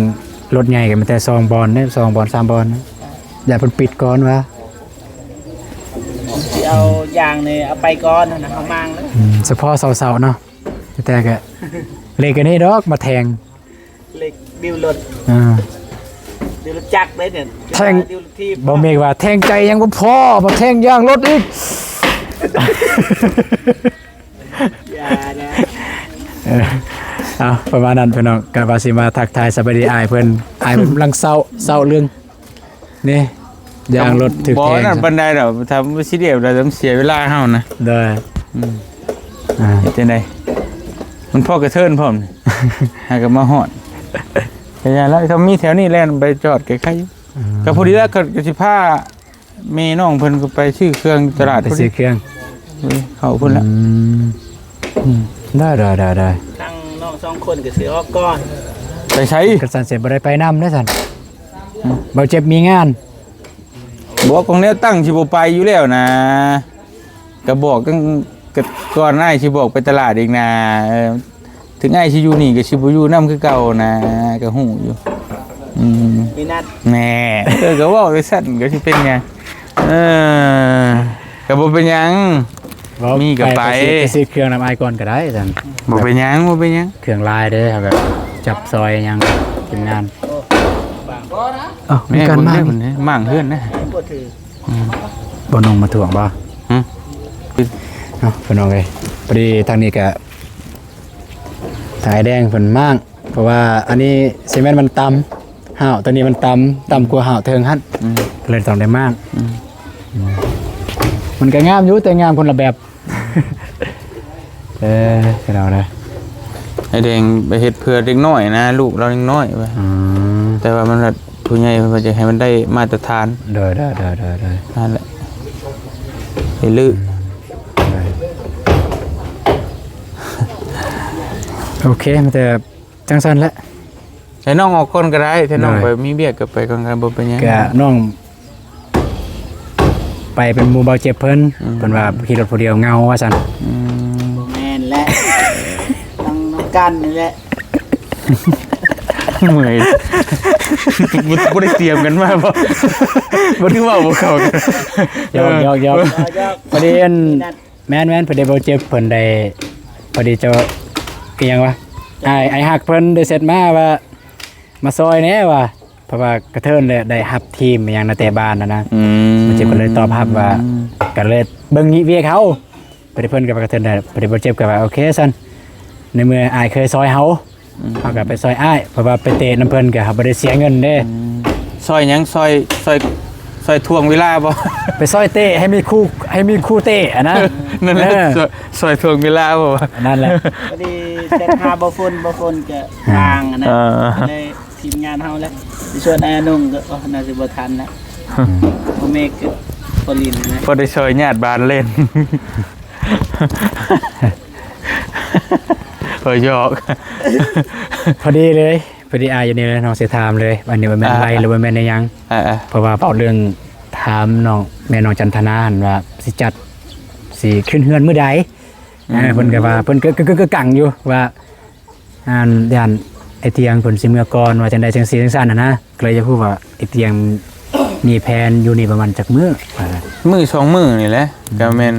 ລົດໃຫຍ່ກໍມີແຕ່ສອງບ່ອນເດ້ ສອງບ່ອນ ສາມບ່ອນ ຢ້ານເພິ່ນປິດກ່ອນວ່າ. ຊິເອົາຢາງນີ້ເອົາໄປກ່ອນຫັ້ນນະ ເຮົາມ້າງເລີຍ. ອືມ ສະເພາະເຊົາໆເນາະ ແຕ່ກໍເຫຼັກອັນນີ້ດອກມາແທງ ເຫຼັກດິວລົດ ອ່າ ດິວລົດຈັກເດ້ນີ້ ແທງ ດິວລົດຖີບ. ບໍ່ແມ່ນວ່າແທງໃຈຍັງບໍ່ພໍ ມາແທງຢາງລົດອີກ. ຢ່ານະ ເອີ ເອົາ ປະມານນັ້ນພີ່ນ້ອງ ກະວ່າຊິມາທັກທາຍສະບາຍດີອ້າຍເພິ່ນ ອ້າຍເພິ່ນກຳລັງເຊົາ ເຊົາເລື່ອງ ນີ້ ຢາງລົດຖືກແທງ ບໍ່ນັ້ນປານໃດດອກ ຖ້າມັນຊິດຽວແລ້ວມັນເສຍເວລາເຮົານະ. ໂດຍ ອືມ ອ່າ ເຮັດຈັ່ງໃດ ມັນພໍກະເທີນພ້ອມ ຫາກໍມາຮອດ ກໍຢ່າລະ ຖ້າມີແຖວນີ້ແລ່ນໄປຈອດກໍໄຄຢູ່. ອ່າ ກໍພໍດີລະ ກໍ ກໍຊິພາແມ່ນ້ອງເພິ່ນກໍໄປຊື້ເຄື່ອງຢູ່ຕະຫຼາດ ໄປຊື້ເຄື່ອງ ເຂົ້າພຸ້ນລະ. ອືມ ອືມ ໄດ້ໆໆໆ ທັງນ້ອງສອງຄົນກໍຊິອອກກ່ອນ. ໄປໃສ? ຄັນຊັ້ນຊິບໍ່ໄດ້ໄປນຳເດ້ຊັ້ນ. ອືມ ບ່າວເຈັບມີງານ. ບໍ່ ຂອງແນວຕັ້ງຊິບໍ່ໄປຢູ່ແລ້ວນະ ກໍບອກຕັ້ງ ກໍກ່ອນອ້າຍຊິບອກໄປຕະຫຼາດອີກນະ. ເອີ ເຖິງອ້າຍຊິຢູ່ນີ້ກໍຊິບໍ່ຢູ່ນຳຄືເກົ່ານະ ກໍຮູ້ຢູ່. ອືມ ມີນັດ ແນ່ ເອີ ກໍເວົ້າໄປຊັ້ນ ກໍຊິເປັນຫຍັງ? ເອີ ກໍບໍ່ເປັນຫຍັງ ເວົ້າ ມີກໍໄປ ໄປ ໄປຊື້ ໄປຊື້ເຄື່ອງນຳອ້າຍກ່ອນກໍໄດ້ຊັ້ນ. ບໍ່ເປັນຫຍັງ ບໍ່ເປັນຫຍັງ ເຄື່ອງຫຼາຍເດ້ ເຮົາກໍຈັບຊ່ອຍຫຍັງທີມງານ. ເອົ້າ ມີການມ້າງ ມ້າງເຮືອນນະ. ອືມ ບໍ່ນຸ່ງມາຖ່ວງບໍ່? ຫຶ? ເອົ້າ ພີ່ນ້ອງເອີຍ ພໍດີທາງນີ້ກະ ທາງອ້າຍແດງເພິ່ນມ້າງ ເພາະວ່າອັນນີ້ຊິແມ່ນມັນຕ່ຳ ຮ້າວຕົວນີ້ມັນຕ່ຳ ຕ່ຳກວ່າຮ້າວເທິງຫັ້ນ. ອືມ ກໍເລີຍຕ້ອງໄດ້ມ້າງ. ອືມ ອືມ ມັນກໍງາມຢູ່ ແຕ່ງາມຄົນລະແບບ. ເອີ ພີ່ນ້ອງເອີຍ ອ້າຍແດງໄປເຮັດເພື່ອເດັກນ້ອຍນະ ລູກລາວຍັງນ້ອຍວ່າ. ອືມ ແຕ່ວ່າມັນ ຜູ້ໃຫຍ່ເພິ່ນວ່າຈະໃຫ້ມັນໄດ້ມາດຕະຖານ. ໂດຍໆໆໆໆ ນັ້ນແຫຼະ ໄດ້ລື້. ອືມ ໂດຍ ໂອເຄ ມີແຕ່ຈັ່ງຊັ້ນແຫຼະ. ໃຫ້ນ້ອງອອກກ່ອນກໍໄດ້ ຖ້ານ້ອງ ໂດຍ ໄປມີວຽກກໍໄປກ່ອນກໍບໍ່ເປັນຫຍັງ. ກະນ້ອງໄປເປັນໝູ່ບ່າວເຈັບເພິ່ນ. ອືມ ເພິ່ນວ່າຂີ່ລົດຜູ້ດຽວເຫງົາວ່າຊັ້ນ. ອືມ ບໍ່ແມ່ນແຫຼະ ຕ້ອງນຳກັນນີ້ແຫຼະ. ເມື່ອຍ ບໍ່ ບໍ່ໄດ້ຕຽມກັນມາບໍ່? ບໍ່ ຄືເວົ້າບໍ່ເຂົ້າກັນ. ຫຍອກໆໆ ພໍດີອັນ ແມ່ນໆ ພໍດີບ່າວເຈັບເພິ່ນໄດ້ ພໍດີເຈົ້າ ອີຫຍັງວະ ອ້າຍ ອ້າຍຮັກເພິ່ນໄດ້ແຊັດມາວ່າ ມາຊ່ອຍແດ່ວ່າ ເພາະວ່າກະເທີນແຫຼະ ໄດ້ຮັບທີມອີຫຍັງນະແຕ່ບ້ານນະນະ. ອືມ ບ່າວເຈັບກໍເລີຍຕອບຮັບວ່າ ກໍເລີຍເບິ່ງວຽກເຮົາ. ພໍດີເພິ່ນກໍວ່າກະເທີນໄດ້ ພໍດີບ່າວເຈັບກໍວ່າ ໂອເຄຊັ້ນ ໃນເມື່ອອ້າຍເຄີຍຊ່ອຍເຮົາ ອືມ ເຮົາກໍໄປຊ່ອຍອ້າຍ ເພາະວ່າໄປເຕະນຳເພິ່ນກໍເຮົາບໍ່ໄດ້ເສຍເງິນເດ້. ອືມ ຊ່ອຍຫຍັງ? ຊ່ອຍ ຊ່ອຍ ຊ່ອຍຖ່ວງເວລາບໍ່? ໄປຊ່ອຍເຕະໃຫ້ມີຄູ່ ໃຫ້ມີຄູ່ເຕະຫັ້ນນະ. ນັ້ນແຫຼະ ເອີ ຊ່ອຍ ຊ່ອຍຖ່ວງເວລາບໍ່? ນັ້ນແຫຼະ ພໍດີແຊັດຫາບ່າວຝົນ ບ່າວຝົນກໍ ອ່າ ວ່າງຫັ້ນນະ. ເອີ ກໍເລີຍທີມງານເຮົາແຫຼະ ໄປຊວນອ້າຍອານົງກໍ ໂອ້ ໜ້າຊິບໍ່ທັນແລ້ວ. ອືມ ພໍ່ແມ່ກໍພໍຫຼິ້ນນະ ພໍໄດ້ຊ່ອຍຍາດບ້ານຫຼິ້ນ. ເອີ ຫຍອກ ພໍດີເລີຍ ພໍດີອ້າຍຢູ່ນີ້ເລີຍ ນ້ອງຊິຖາມເລີຍ ອັນນີ້ວ່າແມ່ນ ອ່າ ໄລ່ ຫຼືວ່າແມ່ນອີຫຍັງ? ອ່າໆ ເພາະວ່າເວົ້າເລື່ອງຖາມນ້ອງ ແມ່ນ້ອງຈັນທະນາຫັ້ນວ່າ ຊິຈັດ ຊິຂຶ້ນເຮືອນມື້ໃດ? ອືມ ອ່າ ເພິ່ນກໍວ່າ ເພິ່ນກໍ ກໍ ກໍກັງຢູ່ວ່າ ອ່າ ຢ້ານອ້າຍຕຽງເພິ່ນຊິເມືອກ່ອນ ວ່າຈັ່ງໃດຈັ່ງຊີ້ຈັ່ງຊັ້ນຫັ້ນນະ ກໍເລີຍຢາກຮູ້ວ່າອ້າຍຕຽງມີແຜນຢູ່ນີ້ປະມານຈັກມື້? ມື້ສອງມື້ນີ້ແຫຼະ ອືມ ກໍແມ່ນ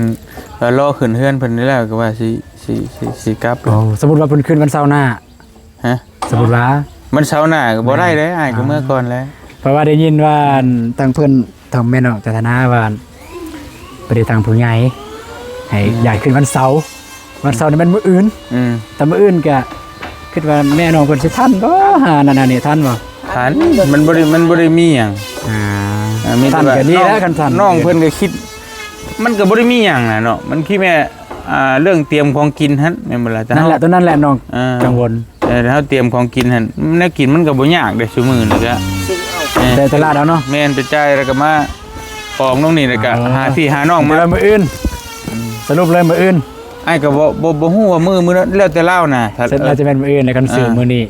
ວ່າລໍຂຶ້ນເຮືອນເພິ່ນນີ້ແລ້ວ ກໍວ່າຊິ ຊິ ຊິ ຊິກັບ. ໂອ້ ສົມມຸດວ່າເພິ່ນຂຶ້ນວັນເສົາໜ້າ? ຮະ? ສົມມຸດວ່າ ວັນເສົາໜ້າກໍບໍ່ໄດ້ເດ້ ອ້າຍກໍເມືອກ່ອນແຫຼະ. ເພາະວ່າໄດ້ຍິນວ່າ ອືມ ທາງເພິ່ນ ທາງແມ່ນ້ອງຈັນທະນາວ່າ ປະເດທາງຜູ້ໃຫຍ່ໃຫ້ ອືມ ຍ້າຍຂຶ້ນວັນເສົາ ວັນເສົານີ້ແມ່ນມື້ອື່ນ ອືມ ແຕ່ມື້ອື່ນກະຄິດວ່າແມ່ນ້ອງເພິ່ນຊິທັນບໍ່ ຫານັ້ນຫານີ້ທັນບໍ່? ທັນ ມັນບໍ່ໄດ້ ມັນບໍ່ໄດ້ມີຫຍັງ ອ່າ ເອີ ມີແຕ່ວ່າ ທັນກໍດີແລ້ວ ນ້ອງ ຄັນທັນ ນ້ອງເພິ່ນກໍຄິດ ມັນກໍບໍ່ໄດ້ມີຫຍັງນະເນາະ ມັນຄືແມ່ ອ່າ ເລື່ອງຕຽມຂອງກິນຫັ້ນແມ່ນບໍ່ລະ? ນັ້ນແຫຼະ ໂຕນັ້ນແຫຼະນ້ອງ ເອີ ກັງວົນ ເອີ ເຮົາຕຽມຂອງກິນຫັ້ນ ແນວກິນມັນກໍບໍ່ຍາກເດ້ຊຸມື້ນີ້ກະ ຊື້ເອົາ ເອີ ໄດ້ຕະຫຼາດເອົາເນາະ ແມ່ນ ໄປຈ່າຍແລ້ວກໍມາກອງລົງນີ້ ແລ້ວກໍ ອໍ ຫາພີ່ຫານ້ອງມາ ແຕ່ວ່າມື້ອື່ນ ອືມ ສະຫຼຸບເລີຍມື້ອື່ນ ອ້າຍກໍບໍ່ ບໍ່ ບໍ່ຮູ້ວ່າມື້ ມື້ນັ້ນແລ້ວແຕ່ລາວນະ ຖ້າ ເອີ ອາດຈະແມ່ນມື້ອື່ນແລ້ວ ຄັນຊື້ ອ່າ ມື້ນີ້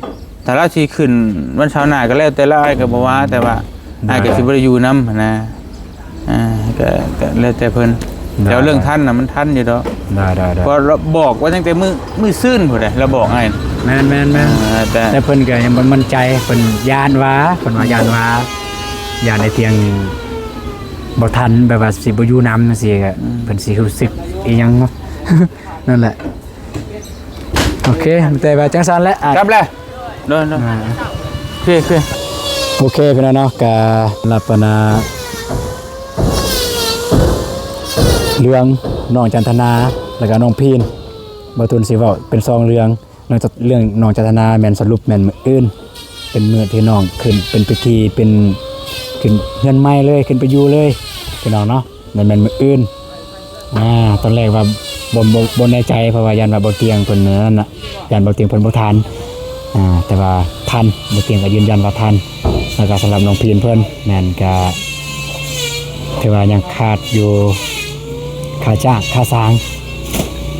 ຖ້າລາວຊິຂຶ້ນວັນເສົາໜ້າກໍແລ້ວແຕ່ລາວ ອ້າຍກໍບໍ່ວ່າ ແຕ່ວ່າ ໄດ້ ອ້າຍກໍຊິບໍ່ໄດ້ຢູ່ນຳຫັ້ນນະ ອ່າ ກໍ ກໍແລ້ວແຕ່ເພິ່ນ ໄດ້ ແຕ່ວ່າເລື່ອງ ໄດ້ ທັນນະ ມັນທັນຢູ່ດອກ ໄດ້ໆໆ ເພາະລາວບອກວ່າຕັ້ງແຕ່ມື້ ມື້ຊືນພຸ້ນເດ້ ລາວບອກອ້າຍ ແມ່ນໆໆ ອ່າ ແຕ່ ແຕ່ເພິ່ນກໍຍັງບໍ່ໝັ້ນໃຈ ເພິ່ນຢ້ານວ່າ ເພິ່ນວ່າ ອືມ ຢ້ານວ່າ ຢ້ານໄອ້ຕຽງບໍ່ທັນ ແບບວ່າຊິບໍ່ຢູ່ນຳຈັ່ງຊີ້ ອືມ ເພິ່ນຊິຮູ້ສຶກອີ່ຫຍັງເນາະ ນັ້ນແຫຼະ ໂອເຄ ແຕ່ວ່າຈັ່ງຊັ້ນແຫຼະ ອ່າ ກັບແລ້ວ ໂດຍໆ ອ່າ ໂອເຄ ໂອເຄ ໂອເຄ ພີ່ນ້ອງເນາະ ກະລັບອັນນາ ເລື່ອງນ້ອງຈັນທະນາ ແລ້ວກະນ້ອງພີນ ບ່າວຕູນຊິເວົ້າເປັນສອງເລື່ອງ ເລື່ອງ ເລື່ອງນ້ອງຈັນທະນາແມ່ນສະຫຼຸບແມ່ນມື້ອື່ນ ເປັນມື້ທີ່ນ້ອງຂຶ້ນ ເປັນພິທີ ເປັນຂຶ້ນເຮືອນໃໝ່ເລີຍ ຂຶ້ນໄປຢູ່ເລີຍ ພີ່ນ້ອງເນາະ ແມ່ນ ແມ່ນມື້ອື່ນ ອ່າ ຕອນແລກວ່າບໍ່ ບໍ່ ບໍ່ແນ່ໃຈ ເພາະວ່າຢ້ານວ່າບ່າວຕຽງເພິ່ນນັ້ນນະ ຢ້ານບ່າວຕຽງເພິ່ນບໍ່ທັນ ອ່າ ແຕ່ວ່າທັນ ບ່າວຕຽງກໍຢືນຢັນວ່າທັນ ແລ້ວກໍສຳລັບນ້ອງພີນເພິ່ນແມ່ນກໍຖືວ່າຍັງຂາດຢູ່ຄ່າຈ້າງຄ່າສາງ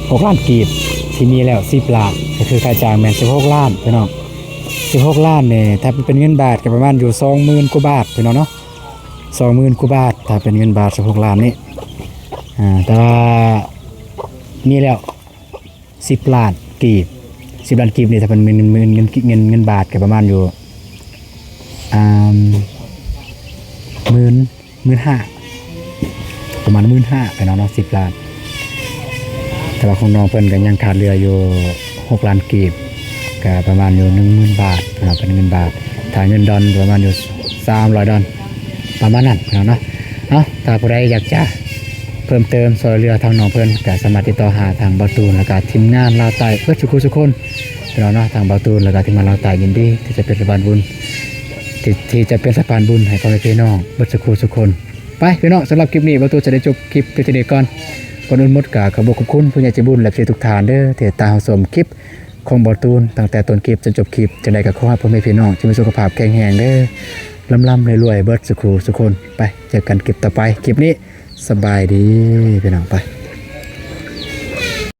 ຫົກລ້ານກີບ ທີ່ມີແລ້ວສິບລ້ານ ກໍຄືຄ່າຈ້າງແມ່ນສິບຫົກລ້ານ ພີ່ນ້ອງ ສິບຫົກລ້ານນີ້ ຖ້າເປັນເງິນບາດກໍປະມານຢູ່ສອງໝື່ນກວ່າບາດ ພີ່ນ້ອງເນາະ ສອງໝື່ນກວ່າບາດ ຖ້າເປັນເງິນບາດສິບຫົກລ້ານນີ້ ອ່າ ແຕ່ວ່າມີແລ້ວສິບລ້ານກີບ ສິບລ້ານກີບນີ້ ຖ້າເປັນເງິນ ເງິນ ເງິນ ເງິນ ເງິນບາດກໍປະມານຢູ່ ອ່າ ໝື່ນ ໝື່ນຫ້າ ປະມານໝື່ນຫ້າ ພີ່ນ້ອງເນາະ ສິບລ້ານ ແຕ່ວ່າຂອງນ້ອງເພິ່ນກໍຍັງຂາດເຫຼືອຢູ່ຫົກລ້ານກີບ ກໍປະມານຢູ່ໜຶ່ງໝື່ນບາດ ເນາະ ເປັນເງິນບາດ ຖ້າເງິນດອນປະມານຢູ່ສາມຮ້ອຍດອນ ປະມານນັ້ນ ພີ່ນ້ອງເນາະ ເອົາ ຖ້າຜູ້ໃດຢາກຈະເພີ່ມເຕີມຊ່ວຍເຫຼືອທາງນ້ອງເພິ່ນ ກໍສາມາດຕິດຕໍ່ຫາທາງບ່າວຕູນ ແລ້ວກໍທີມງານລາວໃຕ້ເບິດສູ່ຄູ່ສູ່ຄົນ ພີ່ນ້ອງເນາະ ທາງບ່າວຕູນ ແລ້ວກໍທີມງານລາວໃຕ້ຍິນດີທີ່ຈະເປັນສະພານບຸນ ທີ່ ທີ່ຈະເປັນສະພານບຸນໃຫ້ພໍ່ແມ່ພີ່ນ້ອງເບິດສູ່ຄູ່ສູ່ຄົນ ໄປພີ່ນ້ອງ ສຳລັບຄລິບນີ້ ບ່າວຕູນຈະໄດ້ຈົບຄລິບພຽງເທົ່ານີ້ກ່ອນ ກ່ອນອື່ນໝົດກໍຂອບຄຸນຂອບຄຸນຜູ້ໃຫຍ່ໃຈບຸນ ແລະ ເອັຟຊີທຸກທ່ານເດີ ທີ່ຕິດຕາມຮັບຊົມຄລິບຂອງບ່າວຕູນຕັ້ງແຕ່ຕົ້ນຄລິບຈົນຈົບຄລິບ ຈັ່ງໃດກໍຂໍໃຫ້ພໍ່ແມ່ພີ່ນ້ອງຈົ່ງມີສຸຂະພາບແຂງແຮງເດີ ລ່ຳໆລວຍໆເບິດສູ່ຄູ່ສູ່ຄົນ ໄປ ເຈີກັນຄລິບຕໍ່ໄປ ຄລິບນີ້ ສະບາຍດີພີ່ນ້ອງ ໄປ.